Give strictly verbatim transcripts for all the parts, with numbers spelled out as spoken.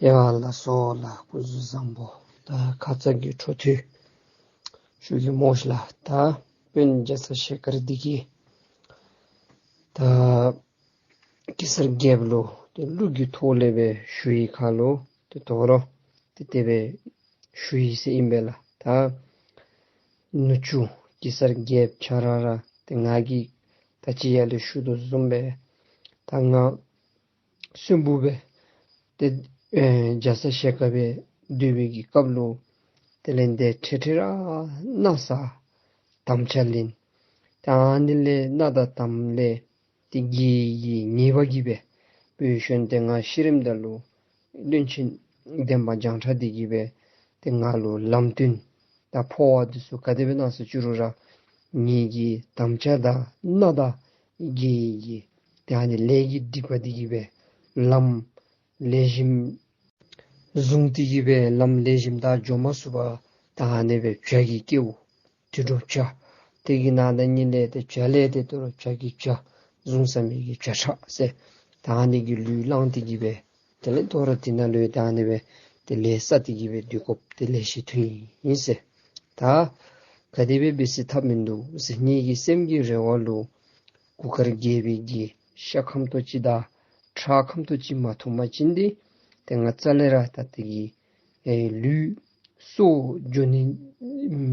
ཡ་ལགས་སོ་ལགས། སྐུ་གཟུགས་བཟང་པོ། ད་ཁ་ཙ་གི་འཕྲོ་མཐུད་ཞུ་གེ་སྨོ་ཤིག་ལགས། ད་དཔོན་རྒྱ་ཚ་ཞལ་དཀར་འདི་གིས་ད་གེ་སར་རྒྱལཔོ་ལུ་ཏེ་གླུ་གི་ཐོག་ལས་སྦེ་ཞུ་ཡི་ཁར་ལུ་ཏེ་དོ་རུང་ཏེ་དེ་སྦེ་ཞུ་ཡི་ཟེར་ཨིན་པས་ལགས། ད་ནུ་གཅུང་གེ་སར་རྒྱལཔོ་ཁྱོད་ར་ར་ཏེ་ང་གིས་ད་ཅི་ཡར་ལས་ཞུ་དོ་བཟུམ་སྦེ་ད་ང་གསོན་པོ་སྦེ་ཏེ་ཨེ་རྒྱ་ཚ་ཞལ་དཀར་སྦེ་སྡོད་པའི་གི་སྐབས་ལུ་དེ་ལས་ཏེ་འཕྲལ་འཕྲལ་ར་མནའ་བཟའ་དམ་བཅའ་ལེན། ད་ཨ་ནི་ལས་མནའ་དང་དམ་ལས་ཏེ་གི་གི་ཉེས་པ་གིས་སྦེ་སྦེ་ཞིནམ་ཏེ་ང་ཤི་རནམ་ད་ལུ་བློན་ཆེན་འདན་མ་བྱང་ཁྲ་འདི་གིས་སྦེ་ཏེ་ང་ལུ་ལམ་སྟོན་དང་འཕོ་བ་འདི་ཚུ་ག་དེ་སྦེ་གནང་ཟེར་ཅི་རུང་ར་ངེ་གི་དམ་བཅའ་དང་མནའ་དང་གི་གི་ཏེ་ཨ་ནི་ལས་ཀྱི་སྒྲིབ་པ་འདི་གིས་སྦེ་ལམ་ལེགས་ཤོམ་བཟུང་སྟེ་གིས་སྦེ་ལམ་ལེགས་ཤོམ་དང་འགྱོ་མ་ཚུགས་པར་ད་ཨ་ནི་སྦེ་བྱ་གི་སྐྱེ་བོ་དུད་འགྲོ་བྱ་དེ་གི་ནང་ན་ཉིད་ལས་ཏེ་བྱ་ལས་ཏེ་དོ་རུང་བྱ་གི་བྱ་བཟུང་ས་མི་གི་བྱ་ཁྲག་ཟེར་ད་ཨ་ནི་གི་ལུས་བླངས་ཏེ་གིས་སྦེ་དེ་ལས་དོ་རུང་དེ་ནང་ལུ་ད་ཨ་ནི་སྦེ་ཏེ་ལས་བསགས་ཏེ་གིས་སྦེ་སྡོད་དགོཔ་ཏེ་ལེ་ཤ་ཐོན་ཡི་ཟེར། ད་ག་དེ་སྦེ་འབད་ཟེར་ཐབས་མིན་འདུག་ཟེར། ངེ་གི་སེམས་ཀྱི་རེ་བ་ལུ་གུར་དཀར་རྒྱལ་པོའི་གི་ཤ་ཁམ་ཏོག་ཅིག་དང་ཁྲག་ཁམ་ཏོག་ཅིག་མ་འཐུང་པ་ཅིན་འདི་ཏེ་ང་རྩ་ལས་ར་ད་དེ་གི་ཨེ་ལུས་སྲོག་འགྱོ་ནི་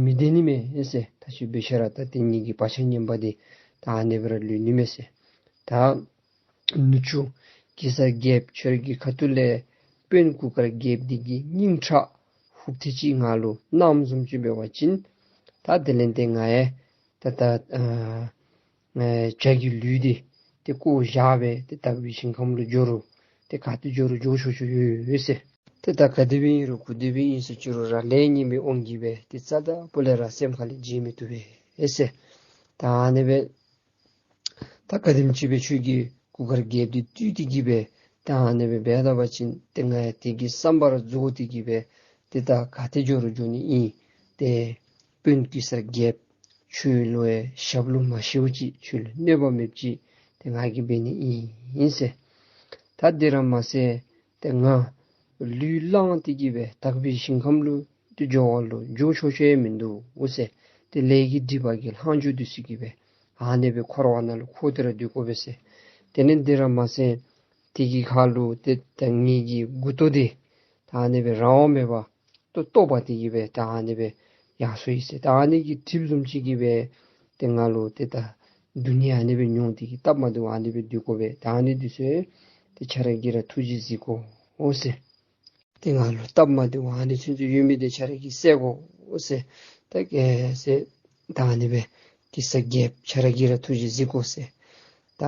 མི་བདེ་ནི་མས་ཟེར། ད་ཅི་འབད་ས་ར་ད་དེ་ངེ་གི་བག་ཆགས་ངན་པ་འདི་ད་ཨ་ནི་སྦེ་ར་ལུས་ནི་མས་ཟེར། ད་ནུ་གཅུང་གེ་སར་རྒྱལཔོ་ཁྱོད་ཀྱི་ཁ་ཐུག་ལས་དཔོན་གུར་དཀར་རྒྱལཔོ་འདི་གི་སྙིང་ཁྲག་ཧུབ་ཐེངས་ཅིག་ང་ལུ་གནངམ་བཟུམ་ཅིག་འབད་བ་ཅིན་ད་དེ་ལས་ཏེ་ང་ཡང་ད་ད་ཨ་ཨེ་བྱ་གི་ལུས་འདི་ཏེ་བཀོ་བཞག་སྦེ་ཏེ་དག་པའི་ཞིང་ཁམས་ལུ་འགྱོ་རུང་ཏེ་ག་ཏེ་འགྱོ་རུང་འགྱོ་ཆོག་ཆོག་ཡོད་ཟེར། ཏེ་ད་ག་དེ་སྦེ་ཨིན་རུང་གུ་དེ་སྦེ་ཨིན་ཟེར་ཅི་རུང་ར་ལས་ངན་པའི་དབང་གིས་སྦེ་ཏེ་རྩ་དང་པོ་ལས་ར་སེམས་ཁ་ལས་བརྗེད་མི་བཏུབ་པས་ཟེར། ད་ཨ་ནི་སྦེ་ད་ག་དེམ་ཅིག་སྦེ་ཁྱོད་ཀྱིས་གུར་དཀར་རྒྱལཔོ་འདི་བཏུལ་ཏེ་གིས་སྦེ་ད་ཨ་ནི་སྦེ་འབད་ད་པ་ཅིན་ཏེ་ང་ཡང་དེ་གི་བསམ་པ་ར་རྫོགས་ཏེ་གིས་སྦེ་ཏེ་ད་ག་ཏེ་འགྱོ་རུང་འགྱོ་ནི་ཨིན། ཏེ་དཔོན་གེ་སར་རྒྱལཔོ་ཁྱོད་ལུ་ཡང་ཞབས་ལུ་མ་ཤིཝ་ཅིག་ཁྱོད་ལུ་གནོད་པ་མེདཔ་ཅིག་ཏེ་ང་གིས་འབད་ནི་ཨིན་ཟེར། ད་དེ་ར་མ་ཚད་ཏེ་ང་ལུས་བླངས་ཏེ་གིས་སྦེ་དག་པའི་ཞིང་ཁམས་ལུ་ཏེ་འགྱོ་བ་ལུ་འགྱོ་ཆོག་ཆོག་ཡང་མིན་འདུག་ཟེར། ཏེ་ལས་ཀྱི་སྒྲིབ་པ་གི་ལྷག་མཇུག་འདི་ཚུ་གིས་སྦེ་ཨ་ནི་སྦེ་འཁོར་བ་ནང་ལུ་འཁོར་ཏེ་ར་སྡོད་དགོ་པས་ཟེར། དེ་ལས་དེ་ར་མ་ཚད་དེ་གི་ཁར་ལུ་ཏེ་ད་ངེ་གི་མགུ་ཏོ་འདི་ད་ཨ་ནི་སྦེ་རང་དབང་མེད་པར་ཏོ་བཏོག་པ་དེ་གིས་སྦེ་ད་ཨ་ནི་སྦེ་ཡར་སོ་ཡི་ཟེར། ད་ཨ་ནི་གི་གྲིབ་བཟུམ་ཅིག་གིས་སྦེ་ཏེ་ང་ལུ་ཏེ་ད་སྡུག་བསྔལ་ཨ་ནི་སྦེ་མྱོང་སྟེ་གིས་སྟབས་མ་བདེཝ་ཨ་ནི་སྦེ་སྡོད་དགོ་པས། ད་ཨ་ནི་འདི་ཚུ་ཏེ་ཁྱོད་ར་གིས་ར་ཐུགས་རྗེ་གཟིགས་དགོ་འོང་ཟེར། ཏེ་ང་ལུ་སྟབས་མ་བདེཝ་ཨ་ནི་ཚུན་ཚོད་ཡོད་མི་འདི་ཁྱོད་ར་གིས་སེལ་དགོ་འོང་ཟེར། ད་གེ་སར་ད་ཨ་ནི་སྦེ་གེ་སར་རྒྱལཔོ་ཁྱོད་ར་གིས་ར་ཐུགས་རྗེ་གཟིགས་དགོ་ཟེར། ད་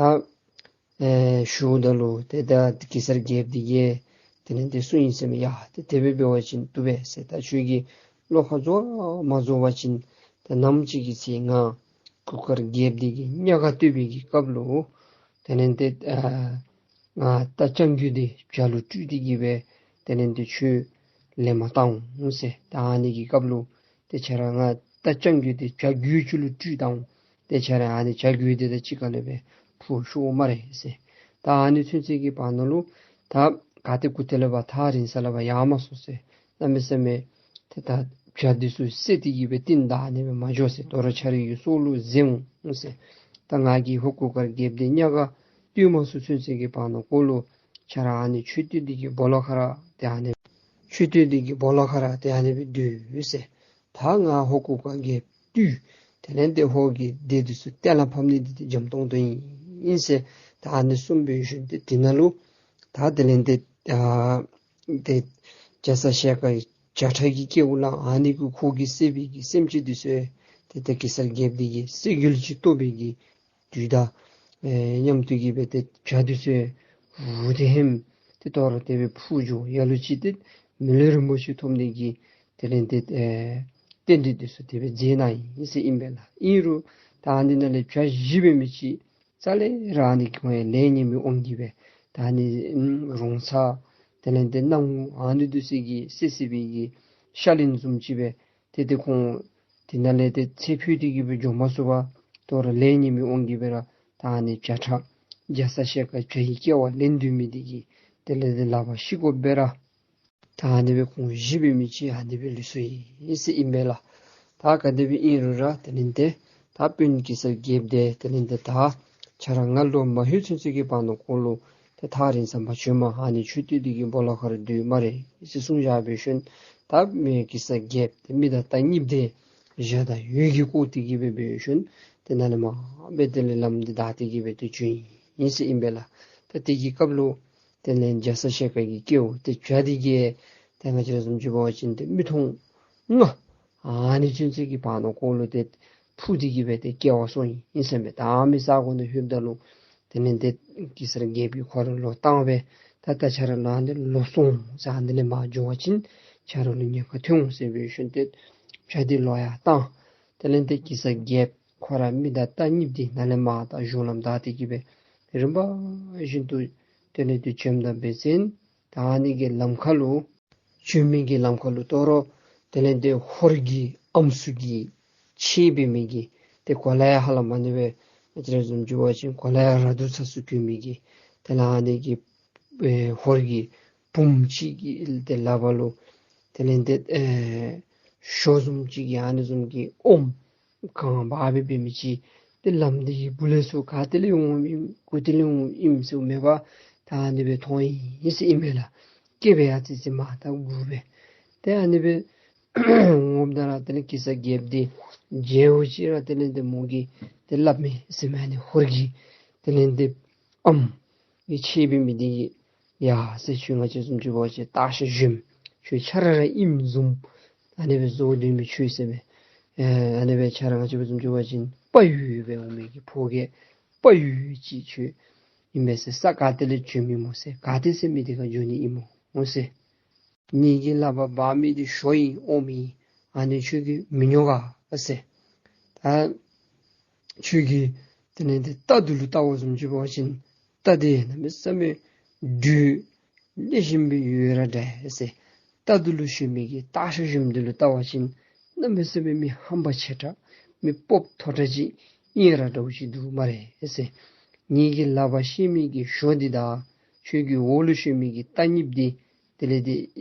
ཨེ་ཞུཝ་ད་ལུ་ཏེ་ད་གེ་སར་རྒྱལཔོ་འདི་གིས་དེ་ལས་ཏེ་གསུངས་ཡི་ཟེར་མས། ཡ་ཏེ་དེ་སྦེ་འབད་བ་ཅིན་བཏུབ་པས་ཟེར། ད་ཁྱོད་ཀྱིས་བློ་ཁ་རྫོགས་མ་རྫོགས་པ་ཅིན་ད་ནམ་ཅིག་གི་ཚེ་ང་གུར་དཀར་རྒྱལཔོ་འདི་གི་གཉའ་ག་བཏོད་པའི་གི་སྐབས་ལུ་དེ་ལས་ཏེ་ཨ་ང་རྟ་རྐྱང་རྒོད་འདི་བྱ་ལུ་སྤྲུལ་ཏེ་གིས་སྦེ་དེ་ལས་ཏེ་ཁྱོད་ལེན་མ་བཏང་འོང་ཟེར། ད་ཨ་ནི་གི་སྐབས་ལུ་ཏེ་ཁྱོད་ར་ང་རྟ་རྐྱང་རྒོད་འདི་བྱ་རྒོད་ཅིག་ལུ་སྤྲུལ་བཏང་འོང་། ཏེ་ཁྱོད་ར་ཨ་ནི་བྱ་རྒོད་འདི་དང་གཅིག་ཁར་ལས་སྦེ་འཕུར་ཤོག་སྨ་རེ་ཟེར། ད་ཨ་ནི་ཚུན་ཚོད་ཀྱི་བར་ན་ལུ་ད་ག་ཏེ་གུ་ཏེ་ལས་ཕར་ཐག་རིང་ས་ལས་ཕར་ཡར་མ་སོང་ཟེར། གནམ་མེད་ས་མེད་ཏེ་ད་བྱ་འདི་ཚུ་བསད་དེ་གིས་སྦེ་རྟིང་བདའ་ནི་སྦེ་མ་འགྱོ་ཟེར། དོ་རུང་ཁྱོད་ར་གི་སྲོག་ལུ་གཟན་འོང་ཟེར། ད་ང་གིས་ཧོར་གུར་དཀར་རྒྱལཔོ་འདི་གཉའ་ག་བཏོད་མ་ཚུགས་ཚུན་ཚོད་ཀྱི་བར་ན་ཁོ་ལུ་ཁྱོད་ར་ཨ་ནི་མཆོད་རྟེན་འདི་གི་སྦོ་ལོགས་ཁར་ར་ཏེ་ཨ་ནི་མཆོད་རྟེན་འདི་གི་སྦོ་ལོགས་ཁར་ར་ཏེ་ཨ་ནི་སྦེ་སྡོད་ཟེར། ད་ང་ཧོར་གུར་དཀར་རྒྱལཔོ་བཏུལ། དེ་ལས་ཏེ་ཧོར་གྱི་སྡེ་འདི་ཚུ་གཏན་ལ་ཕབ་ནི་འདི་ཏེ་འཇམ་ཏོང་ཏོ་ཨིན་ཟེར། ད་ཨ་ནི་གསུངས་པའི་ཤུལ་ཏེ་དེ་ནང་ལུ་ད་དེ་ལས་ཏེ་ཨ་ཏེ་རྒྱ་ཚ་ཞལ་དཀར་བྱ་ཁྲག་གི་སྐྱེ་བོ་ལ་ཨ་ནི་གུ་ཁོ་གིས་བསད་པའི་གི་སེམས་ཅན་འདི་ཚུ་ཏེ་ཏེ་གེ་སར་རྒྱལཔོ་འདི་གིས་གསེར་འགྱུར་གྱིས་གཏོར་བའི་གི་དུས་དང་ཨེ་མཉམ་དུ་གིས་སྦེ་ཏེ་བྱ་འདི་ཚུ་འུ་ཏེ་ཧེམ་ཏེ་དོ་རུང་དེ་སྦེ་འཕུར་འགྱོ། ལ་ལུ་ཅིག་ཏེ་མེ་ལེན་རིན་པོ་ཆེ་ཐོབ་ནི་གི་དེ་ལས་ཏེ་ཨེ་རྟེན་འབྲེལ་འདི་ཚུ་དེ་སྦེ་མཛད་གནང་ཡི་ཟེར་ཨིན་པས་ལགས། ཨིན་རུང་ད་ཨ་ནི་ནང་ལས་བྱ་བཞི་འབད་མི་ཅིག་རྩ་ལས་ར་ཨ་ནི་ཁོང་ཡང་ལས་ངན་པའི་དབང་གིས་སྦེ་ད་ཨ་ནི་ཨམ་རོང་ཚ་དེ་ལས་ཏེ་སྣང་ངུ་ཨ་ནི་འདི་ཚུ་གིས་བསད་བསད་པའི་གི་ཤ་ལན་བཟུམ་ཅིག་སྦེ་ཏེ་ཏེ་ཁོང་དེ་ནང་ལས་ཏེ་ཚེ་འཕོས་ཏེ་གིས་སྦེ་འགྱོ་མ་ཚུགས་པར་དོ་རུང་ལས་ངན་པའི་དབང་གིས་སྦེ་ར་ད་ཨ་ནི་བྱ་ཁྲག་རྒྱ་ཚ་ཞལ་དཀར་བྱ་ཡི་སྐྱེ་བ་ལེན་སྡོད་མི་འདི་གིས་དེ་ལས་ཏེ་ལག་པར་ཤི་དགོཔ་སྦེ་ར་ ད་ཨ་ནི་སྦེ་ཁོང་བཞི་འབད་མི་ཅིག་ཨ་ནི་སྦེ་ལུས་སོ་ཡི་ཟེར་ཨིན་པས་ལགས། ད་ག་དེ་སྦེ་ཨིན་རུང་ར་དེ་ལས་ཏེ་ད་དཔོན་གེ་སར་རྒྱལཔོ་དེ་དེ་ལས་ཏེ་ད་ཁྱོད་ར་ང་ལོ་མ་ལྷོད་ཚུན་ཚོད་ཀྱི་བར་ན་ཁོ་ལུ་ཏེ་ཐག་རིང་ས་མ་བྱོན་མ། ཨ་ནི་ཁྱོད་སྡོད་དེ་གི་སྦོ་ལོགས་ཁར་སྡོད་སྨ་རེ་ཟེར་གསུངས་བཞག་པའི་ཤུལ་ད་མི་གེ་སར་རྒྱལཔོ་དེ་མི་དང་རྟ་གཉིསཔོ་དེ་ཞག་དང་ཡོས་ཀྱིས་བསྐོར་ཏེ་གི་སྦེ་འབད་བའི་ཤུལ་ཏེ་ནཱ་ལས་མར་སྦེ་དེ་ལས་ལམ་འདི་བདའ་སྟེ་གི་སྦེ་ཏེ་བྱོན་ཡི་ཟེར་ཨིན་པས་ལགས། ད་དེ་གི་སྐབས་ལུ་དེ་ལས་རྒྱ་ཚ་ཞལ་དཀར་གྱི་སྐྱེ་བོ་དེ་བྱ་དེ་གིས་ཏེ་ང་བཅས་ར་བཟུམ་ཅིག་འབད་བ་ཅིན་ཏེ་མི་ཐུང་ལྔ་ཨ་ནི་ཚུན་ཚོད་ཀྱི་བར་ན་ཁོ་ལུ་ཏེ་འཕུར་ཏེ་གི་སྦེ་ཏེ་སྐྱེ་བ་སོང་ཡི་ཟེར་མས། ད་མི་ས་གོ་ནང་ལྷོདཔ་ད་ལུ་དེ་ལས་ཏེ་གེ་སར་རྒྱལཔོ་གིས་ཁོ་ར་ལོག་བཏང་སྦེ་ད་ད་ཁྱོད་ར་ལོག་ཨ་ནི་ལོག་སོང་ཟེར། ཨ་ནི་ལས་མར་འགྱོ་བ་ཅིན་ཁྱོད་ར་ལུ་ཉེན་ཁ་ཐོན་འོང་ཟེར་བའི་ཤུལ་ཏེ་བྱ་དེ་ལོག་ཡར་བཏང་། དེ་ལས་ཏེ་གེ་སར་རྒྱལཔོ་ཁོ་ར་མི་དང་རྟ་གཉིསཔོ་དེ་ནཱ་ལས་མར་ད་གཞུང་ལམ་བདའ་སྟེ་གི་སྦེ་རིམ་པ་བཞིན་དུ་དེ་ལས་ཏེ་བྱོནམ་ད་འབད་བ་ཅིན་ད་ཨ་ནི་གི་ལམ་ཁ་ལུ་བྱོན་མི་གི་ལམ་ཁ་ལུ་དོ་རུང་དེ་ལས་ཏེ་ཧོར་གྱི་ཨམ་སྲུ་གི་ཆས་འབད་མི་གི་ཏེ་གོ་ལ་ཡང་ཧ་ལམ་ཨ་ནི་སྦེ་ང་བཅས་ར་བཟུམ་ཅིག་འབད་བ་ཅིན་གོ་ལ་ཡང་ར་དུང་ཚ་སུ་གྱོན་མི་གི་དེ་ལས་ཨ་ནི་གི་ཨེ་ཧོར་གྱི་བུམོ་ཅིག་གི་ཏེ་ལག་པ་ལུ་དེ་ལས་ཏེ་ཨེ་ཞོ་བཟུམ་ཅིག་གི་ཨ་ནི་བཟུམ་གྱི་ཨོམ་གང་འབག་སྦེ་འབད་མི་ཅིག་ཏེ་ལམ་འདི་གི་སྦུག་ལས་ཚུར་ག་ཏེ་ལས་འོངམ་ཨིན་གུ་ཏེ་ལས་འོངམ་ཨིན་ཟེར་མེད་པར་ད་ཨ་ནི་སྦེ་མཐོང་ཡི་ཟེར་ཨིན་མས་ལགས། སྐྱེས་པའི་ཨ་ཙི་ཙི་མ་དག་དགུ་སྦེ་ཏེ་ཨ་ནི་སྦེ་འོངམ་ད་ར་དེ་ལས་གེ་སར་རྒྱལཔོ་འདི་མཇལཝ་ཅིག་ར་དེ་ལས་ཏེ་མོ་གིས་ཏེ་སླབ་མས་ཟེར་མས། ཨ་ནི་ཧོར་གྱི་དེ་ལས་ཏེ་ཨམ་གྱི་ཆས་འབད་མི་འདི་གིས་ཡ་ཟེར་ཁྱོད་ང་བཅས་བཟུམ་ཅིག་འབད་བ་ཅིན་སྟག་ཤར་གཞོནམ་ཁྱོད་ཁྱོད་ར་ར་ཨིནམ་བཟུམ་ཨ་ནི་སྦེ་བཟོ་སྡོད་མི་ཁྱོད་ཟེར་མས། ཨེ་ཨ་ནི་སྦེ་ཁྱོད་ར་ང་བཅས་བཟུམ་ཅིག་འབད་བ་ཅིན་དཔའ་ཡོད་སྦེ་འོང་མི་གི་ཕོ་རྒྱས་དཔའ་ཡོད་ཅིག་ཁྱོད་ཨིན་མས་ཟེར། ས་ག་ཏེ་ལས་བྱོན་མི་སྨོ་ཟེར། ག་ཏེ་ཟེར་མི་འདི་ཁར་འགྱོ་ནི་ཨིན་སྨོ་ཟེར། ངེ་གི་ལག་པར་འབག་མི་འདི་ཞོ་ཨིན་ཨོམ་ཨིན། ཨ་ནི་ཁྱོད་ཀྱིས་མི་ཉོ་ག་ཟེར། ད་ཁྱོད་ཀྱིས་དེ་ལས་ཏེ་རྟ་འདི་ལུ་བལྟ་བ་བཟུམ་ཅིག་འབད་བ་ཅིན་རྟ་འདི་གནམ་མེད་ས་མེད་འདྲོག་ལེགས་ཤོམ་སྦེ་ཡོད་ར་འདྲ་ཟེར། རྟ་འདི་ལུ་ཞོན་མི་གི་སྟག་ཤར་གཞོནམ་འདི་ལུ་བལྟ་བ་ཅིན་གནམ་མེད་ས་མེད་མི་ཧམ་པ་ཆེ་དྲགས་མི་སྤོབས་མཐོ་དྲགས་ཅིག་ཨིན་ར་འདྲཝ་ཅིག་འདུག་སྨ་རེ་ཟེར། ངེ་གི་ལག་པར་བཤེད་མི་གི་ཞོ་འདི་དང་ཁྱོད་ཀྱི་འོག་ལུ་ཞོན་མི་གི་རྟ་གཉིསཔོ་འདི་དེ་ལས་ཏེ་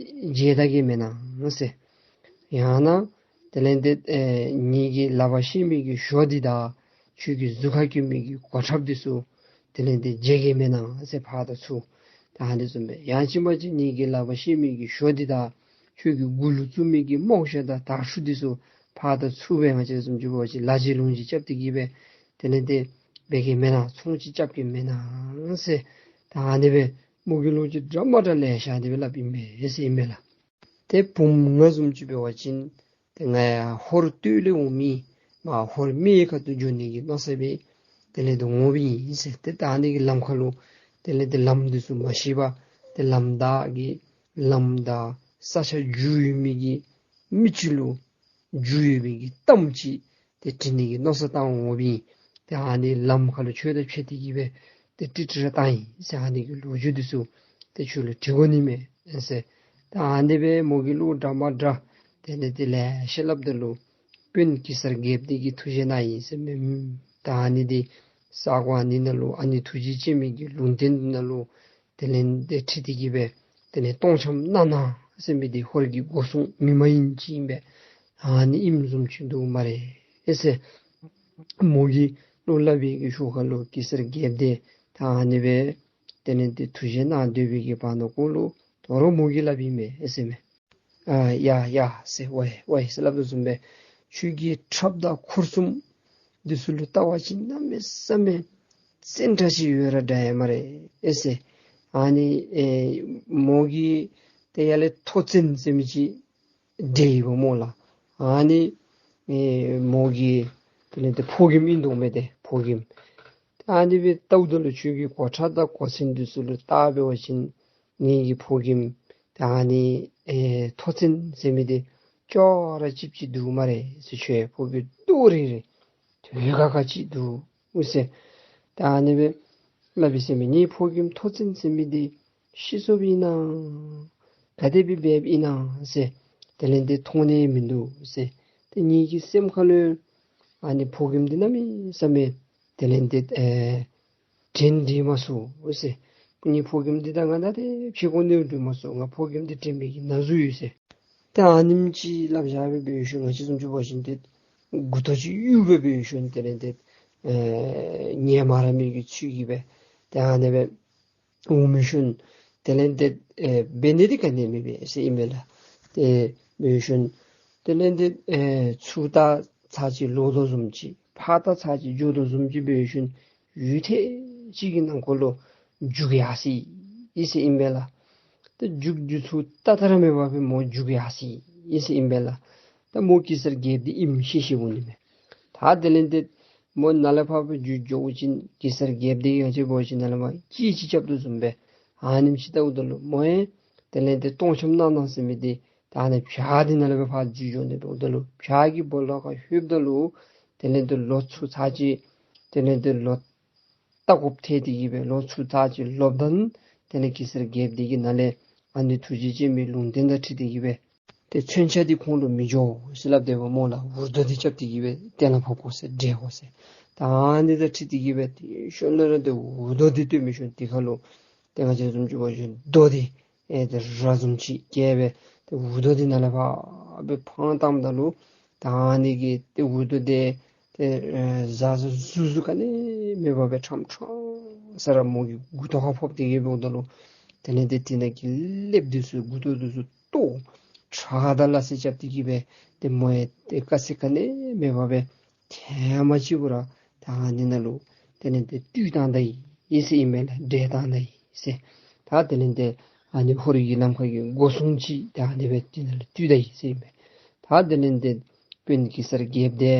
མཇལ་ད་གེ་མེན་ན་ཟེར། ཡང་ན་དེ་ལས་ཏེ་ཨེ་ངེ་གི་ལག་པར་བཤེད་མི་གི་ཞོ་འདི་དང་ཁྱོད་ཀྱི་གཟུགས་ཁར་གྱོན་མི་གི་གོ་ཁྲབ་འདི་ཚུ་དེ་ལས་ཏེ་མཇལ་གེ་མེན་ན་ཟེར་ཕར་དང་ཚུར་ད་ཨ་ནི་བཟུམ་སྦེ། ཡང་ཅིན་མ་ཅིག་ངེ་གི་ལག་པར་བཤེད་མི་གི་ཞོ་འདི་དང་ཁྱོད་ཀྱི་མགུ་ལུ་བཙུགས་མི་གི་རྨོག་ཞྭ་དང་དར་ཤུ་འདི་ཚུ་ཕར་དང་ཚུར་སྦེ་ང་བཅས་བཟུམ་ཅིག་འབད་བ་ཅིན་ལ་གཅིག་ལུང་གཅིག་རྐྱབ་སྟེ་གི་སྦེ་དེ་ལས་ཏེ་འབད་གེ་མེན་ན་ཚོང་ཅིག་རྐྱབ་གེ་མེན་ན་ཟེར། ད་ཨ་ནི་སྦེ་མོ་གིས་ལོ་རྒྱུས་འདྲ་མ་འདྲ་ལེ་ཤ་དེ་སྦེ་སླབ་ཨིན་པས་ཟེར་ཨིན་མས་ལགས། ཏེ་བུམོ་ང་བཟུམ་ཅིག་འབད་བ་ཅིན་ཏེ་ང་ཡང་ཧོར་སྟོད་ལས་འོང་མི་མར་ཧོར་སྨད་ཁ་ཐུག་འགྱོ་ནི་གི་མནོ་བསམ་སྦེ་དེ་ལས་ཏེ་འོངམ་ཨིན་ཟེར། ཏེ་ད་ཨ་ནི་གི་ལམ་ཁ་ལུ་དེ་ལས་ཏེ་ལམ་འདི་ཚུ་མ་ཤེས་པར་ཏེ་ལམ་བདའ་གི་ལམ་བདའ་ས་ཆ་རྒྱུས་ཡོད་མི་གི་མི་ཅིག་ལུ་རྒྱུས་ཡོད་མི་གི་གཏམ་ཅིག་ཏེ་དྲི་ནི་གི་མནོ་བསམ་བཏང་འོངམ་ཨིན། ཏེ་ཨ་ནི་ལམ་ཁ་ལུ་ཁྱོད་དང་ཕྱད་དེ་གི་སྦེ་ཏེ་ཀྲིག་ཀྲི་ར་བཏང་ཡི་ཟེར། ཨ་ནི་གི་ལོ་རྒྱུས་འདི་ཚུ་ཏེ་ཁྱོད་ལུ་དྲི་དགོ་ནི་མས་ཟེར། ད་ཨ་ནི་སྦེ་མོ་གིས་ལོ་འདྲ་མ་འདྲ་དེ་ལས་ཏེ་ལེ་ཤ་སླབ་ད་ལུ་དཔོན་གེ་སར་རྒྱལཔོ་འདི་གིས་ཐུགས་བཞེད་གནང་ཡི་ཟེར་མས། ད་ཨ་ནི་འདི་ས་གོ་ཨ་ནི་ནང་ལུ་ཨ་ནི་ཐུགས་རྗེ་ཅན་མའི་གི་ལུང་བསྟན་འདི་ནང་ལུ་དེ་ལས་ཏེ་ཁྲིད་དེ་གི་སྦེ་དེ་ལས་སྟོང་ཆམ་སྣ་ནག་ཟེར་མི་འདི་ཧོར་གྱི་སྒོ་སྲུང་མི་མ་ཡིན་ཅིག་ཨིན་པས། ཨ་ནི་ཨིནམ་བཟུམ་ཅིག་འདུག་སྨ་རེ་ཟེར། མོ་གིས་ལོག་སླབ་པའི་གི་ཤུལ་ཁ་ལུ་གེ་སར་རྒྱལཔོ་འདི་ད་ཨ་ནི་སྦེ་དེ་ལས་ཏེ་ཐུགས་བཞེད་གནང་སྡོད་པའི་གི་བར་ན་ཁོ་ལུ་དོ་རུང་མོ་གིས་སླབ་ཨིན་མས་ཟེར་མས། ཨ་ཡ་ཡ་ཟེར་ཝའི་ཝའི་ཟེར་སླབ་དོ་བཟུམ་སྦེ་ཁྱོད་ཀྱི་ཁྲབ་དང་འཁོར་གསུམ་འདི་ཚུ་ལུ་བལྟ་བ་ཅིན་གནམ་མེད་ས་མེད་བཙན་དྲགས་ཅིག་ཡོད་ར་འདྲ་ཡ་སྨ་རེ་ཨེ་ཟེར། ཨ་ནི་ཨེ་མོ་གིས་ཏེ་ཡར་ལས་ཐོ་བཙན་ཟེར་མི་ཅིག་འདྲེས་ཡི་པ་སྨོ་ལགས། ཨ་ནི་ཨེ་མོ་གི་དེ་ལས་ཏེ་ཕོ་རྒནམ་ཨིན་དོ་མས་ཏེ་ཕོ་རྒནམ། ཨ་ནི་སྦེ་བལྟཝ་ད་ལུ་ཁྱོད་ཀྱི་གོ་ཁྲབ་དང་གོ་མཚོན་འདི་ཚུ་ལུ་བལྟ་འབད་བ་ཅིན་ངེ་གི་ཕོ་རྒནམ་ད་ཨ་ནི་ཨེ་ཐོ་བཙན་ཟེར་མི་འདི་ཅོག་ར་གཅིགཔ་ཅིག་འདུག་སྨ་རེ་ཟེར། ཁྱོད་ཕོ་རྒནམ་ཏོག་རེ་རེ་ཐོད་ཁ་ཁ་ཅིག་འདུག་ཟེར། ད་ཨ་ནི་སྦེ་སླབ་ཨིན་ཟེར་མས། ངེ་ཕོ་རྒནམ་ཐོ་བཙན་ཟེར་མི་འདི་ཤི་སོཔ་ཨིན་ན་ག་དེ་སྦེ་འབདཝ་ཨིན་ན་ཟེར། དེ་ལས་ཏེ་མཐོང་ནི་མིན་འདུག་ཟེར། ཏེ་ངེ་གི་སེམས་ཁ་ལུ་ཨ་ནི་ཕོ་རྒནམ་འདི་གནམ་མེད་ས་མེད་དེ་ལས་ཏེ་ཨེ་དྲན་དྲན་མ་ཚུགས་ཟེར། ངེའི་ཕོ་རྒནམ་འདི་དང་ང་དང་ཏེ་ཕྱད་སྒོ་ནང་འགྲོ་མ་ཚུགས། ང་ཕོ་རྒནམ་འདི་དྲན་མི་གི་ན་ཟུག་ཡོད་ཟེར། ཏེ་ཨ་ནེམ་ཅིག་སླབ་བཞག་སྦེ་འབད་ཞིནམ་ང་བཅས་བཟུམ་ཅིག་འབད་བ་ཅིན་ཏེ་མགུ་ཏོ་ཅིག་གཡུག་སྦེ་འབད་ཞིནམ་དེ་ལས་ཏེ་ཨེ་ཉན་མ་ར་མི་གི་ཚུལ་གྱིས་སྦེ་ཏེ་ཨ་ནི་སྦེ་འོང་མི་ཞིནམ་དེ་ལས་ཏེ་ཨེ་འབད་ནི་འདི་ག་ནི་མེད་པས་ཟེར་ཨིན་པས་ལགས། ཏེ་འབད་ཞིནམ་དེ་ལས་ཏེ་ཨེ་ཚུར་ལྟ་ཚར་ཅིག་ལོག་དོ་བཟུམ་ཅིག་ཕར་ལྟ་ཚར་ཅིག་འགྱོ་དོ་བཟུམ་ཅིག་འབད་ཞིནམ་ཡུད་ཐེངས་ཅིག་གི་ནང་འཁོད་ལུ་རྒྱུག་ཡར་སོ་ཡི་ཟེར་ཨིན་པས་ལགས། ཏེ་རྒྱུག་རྒྱུག་ཚུར་ལྟ་ལྟ་ར་མེད་པར་སྦེ་མོ་རྒྱུག་ཡར་སོ་ཡི་ཟེར་ཨིན་པས་ལགས། ད་མོ་གེ་སར་རྒྱལཔོ་འདི་ཨིནམ་ཤེས་ཤེསཔ་འོང་ནི་མས། ད་དེ་ལས་ཏེ་མོ་ནཱ་ལས་ཕར་སྦེ་རྒྱུག་འགྱོ་བ་ཅིན་གེ་སར་རྒྱལཔོ་འདི་ང་བཅས་འབད་བ་ཅིན་ནཱ་ལས་མར་སྐད་ཅིག་རྐྱབ་དོ་བཟུམ་སྦེ་ཨ་ནེམ་ཅིག་བལྟཝ་ད་ལུ་མོ་ཡང་དེ་ལས་ཏེ་སྟོང་ཆམ་ནང་ན་ཟེར་མི་འདི་ད་ཨ་ནི་བྱག་འདི་ནང་ལས་སྦེ་ཕར་རྒྱུག་འགྱོ་ནི་འབདཝ་ད་ལུ་བྱག་གི་སྦོ་ལོགས་ཁར་ལྷོདཔ་ད་ལུ་དེ་ལས་ཏེ་ལོ་ཚུར་ཚར་ཅིག་དེ་ལས་ཏེ་ལོག་ལྟ་དགོཔ་ཐལ་ཏེ་གི་སྦེ་ལོག་ཚུར་ཚར་ཅིག་ལོགཔ་ད་དེ་ལས་གེ་སར་རྒྱལཔོ་འདི་གིས་ནཱ་ལས་ཨ་ནི་ཐུགས་རྗེ་ཅན་མའི་ལུང་བསྟན་དང་འཁྲིལ་ཏེ་གི་སྦེ་ཏེ་མཚོན་ཆ་འདི་ཁོང་ལུ་མི་འགྱོ་ཟེར་སླབ་སྡོདཔ་སྨོ་ལགས། འུར་རྡོ་འདི་རྐྱབ་སྟེ་གི་སྦེ་གཏན་ལ་ཕབ་དགོ་ཟེར་བསྒྲལ་དགོ་ཟེར། ད་ཨ་ནི་དང་འཁྲིལ་ཏེ་གི་སྦེ་ཏེ་ཤུལ་ལས་ར་ཏེ་འུར་རྡོ་འདི་བཏོན་མི་ཤུལ་དེ་ཁར་ལུ་ཏེ་ང་བཅས་བཟུམ་ཅིག་འབད་བ་ཅིན་རྡོ་འདི་ཨེ་ཏེ་ར་བཟུམ་ཅིག་བཀལ་སྦེ་ཏེ་འུར་རྡོ་འདི་ནཱ་ལས་ཕར་སྦེ་འཕང་བཏངམ་ད་ལུ་ད་ཨ་ནི་གི་ཏེ་འུར་རྡོ་འདི་ཏེ་ཨེ་གཟར་གཟུར་གཟུར་གཟུར་ག་ནི་མེད་པར་སྦེ་ཁྲམ་ཁྲམ་ས་ར་མོ་གི་མགུ་ཏོ་ཁར་ཕོག་སྟེ་གི་འབདཝ་ད་ལུ་དེ་ལས་ཏེ་དེ་ནང་གི་ཀླདཔ་འདི་ཚུ་མགུ་ཏོ་འདི་ཚུ་ཏོ་ཁྲག་དང་སླ་བསྲེ་རྐྱབ་སྟེ་གི་སྦེ་ཏེ་མོ་ཡང་ཏེ་དཀའ་ཚེགས་ག་ནི་མེད་པར་སྦེ་ཐེངས་མ་གཅིག་པུ་ར་ད་ཨ་ནི་ནང་ལུ་དེ་ལས་ཏེ་བཏུལ་བཏང་ད་ཡི་ཟེར་ཨིན་མས་ལགས། བསྒྲལ་བཏང་ད་ཡི་ཟེར། ད་དེ་ལས་ཏེ་ཨ་ནི་ཧོར་གྱི་ལམ་ཁ་གི་སྒོ་སྲུང་ཅིག་ད་ཨ་ནི་སྦེ་དེ་ནང་ལུ་བཏུལ་ད་ཡི་ཟེར་ཨིན་མས། ད་དེ་ལས་ཏེ་དཔོན་གེ་སར་རྒྱལཔོ་འདི་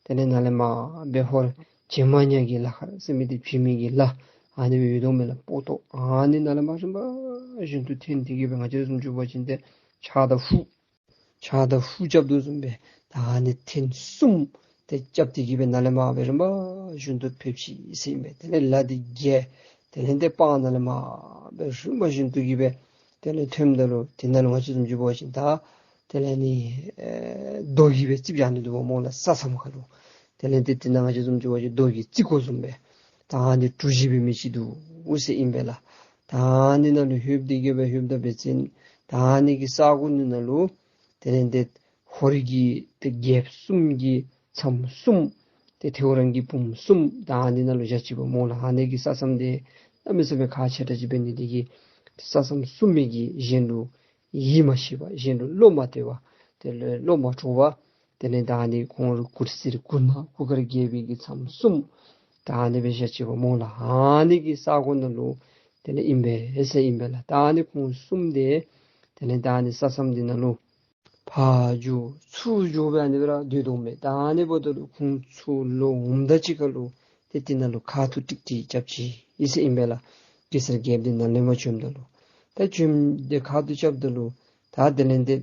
དེ་ལས་ནཱ་ལས་མར་སྦེ་ཧོར་བྱེ་མ་ཉ་གི་ལ་ཁར་ཟེར་མི་འདི་བྱེ་མའི་གི་ལ་ཨ་ནི་སྦེ་ཡོད་དོ་མས་ལགས། སྤོ་ཏོ་ཨ་ནི་ནང་ལས་མར་རིམ་པ་བཞིན་དུ་འཐོན་ཏེ་གི་སྦེ་ང་བཅས་བཟུམ་ཅིག་འབད་བ་ཅིན་ཏེ་ཕྱག་དང་ཧུ་ཕྱག་དང་ཧུ་རྐྱབ་དོ་བཟུམ་སྦེ་ད་ཨ་ནི་ཐེངས་གསུམ་ཏེ་རྐྱབ་སྟེ་གི་སྦེ་ནཱ་ལས་མར་སྦེ་རིམ་པ་བཞིན་དུ་ཕེབས་ཅི་ཟེར་ཨིན་པས། དེ་ལས་ལ་འདི་བརྒལ། དེ་ལས་ཏེ་སྤང་ནང་ལས་མར་སྦེ་རིམ་པ་བཞིན་དུ་གི་སྦེ་དེ་ལས་ཐོནམ་ད་ལུ་དེ་ནང་ལུ་ང་བཅས་བཟུམ་ཅིག་འབད་བ་ཅིན་ད་དེ་ལས་ནི་ཨེ་རྡོ་གིས་སྦེ་རྩིགཔ་བཞག་ནི་འདུག་པ་སྨོ་ལགས། ས་མཚམས་ཁར་ལུ་དེ་ལས་ཏེ་དེ་ནང་ང་བཅས་བཟུམ་ཅིག་འབད་བ་ཅིན་རྡོ་གིས་རྩིག་དགོཔ་བཟུམ་སྦེ་ད་ཨ་ནི་གྲུ་བཞི་འབད་མི་ཅིག་འདུག་ཟེར་ཨིན་པས་ལགས། ད་ཨ་ནི་ནང་ལུ་ལྷོདཔ་འདི་གི་སྦེ་ལྷོདཔ་ད་འབད་བ་ཅིན་ད་ཨ་ནི་གི་ས་གོ་འདི་ནང་ལུ་དེ་ལས་ཏེ་ཧོར་གྱི་ཏེ་རྒྱལཔོ་གསུམ་གྱི་མཚམས་གསུམ་ཏེ་ཐེའུ་རང་གི་བུམོ་གསུམ་ད་ཨ་ནི་ནང་ལུ་བཞག་ཅི་པ་སྨོ་ལགས། ཨ་ནི་གི་ས་མཚམས་འདི་གནམ་མེད་ས་མེད་ཁག་ཆེ་དྲགས་ཅིག་འབད་ནི་འདི་གིས་ས་མཚམས་སྲུང་མི་གིས་གཞན་ལུ་ཡིད་མ་ཆེས་པར་གཞན་ལུ་བློ་མ་གཏད་པར་དེ་ལས་བློ་མ་འགྱོད་པར་དེ་ལས་ད་ཨ་ནི་ཁོང་ར་གུར་སེར་གུར་ནག་གུར་དཀར་རྒྱལ་པོའི་གི་མཚམས་གསུམ་ད་ཨ་ནི་སྦེ་བཞག་ཅི་པ་སྨོ་ལགས། ཨ་ནི་གི་ས་གོ་ནང་ལུ་དེ་ལས་ཨིན་པས་ཟེར་ཨིན་པས་ལགས། ད་ཨ་ནི་ཁོང་གསུམ་འདི་དེ་ལས་ད་ཨ་ནི་ས་མཚམས་འདི་ནང་ལུ་ཕར་འགྱོ་ཚུར་འགྱོ་སྦེ་ཨ་ནི་སྦེ་ར་སྡོད་དོ་མས། ད་ཨ་ནི་འབདཝ་ད་ལུ་ཁོང་ཚུར་ལོག་འོངམ་ད་ཅིག་ཁར་ལུ་ཏེ་དེ་ནང་ལུ་ཁ་ཐུག་ཀྲིག་ཀྲི་རྐྱབ་ཅི་ཨིན་ཟེར་ཨིན་པས་ལགས། གེ་སར་རྒྱལཔོ་འདི་ནཱ་ལས་མར་བྱོནམ་ད་ལུ་ད་བྱོནམ་ད་ཁ་ཐུག་རྐྱབ་ད་ལུ་ད་དེ་ལས་ཏེ་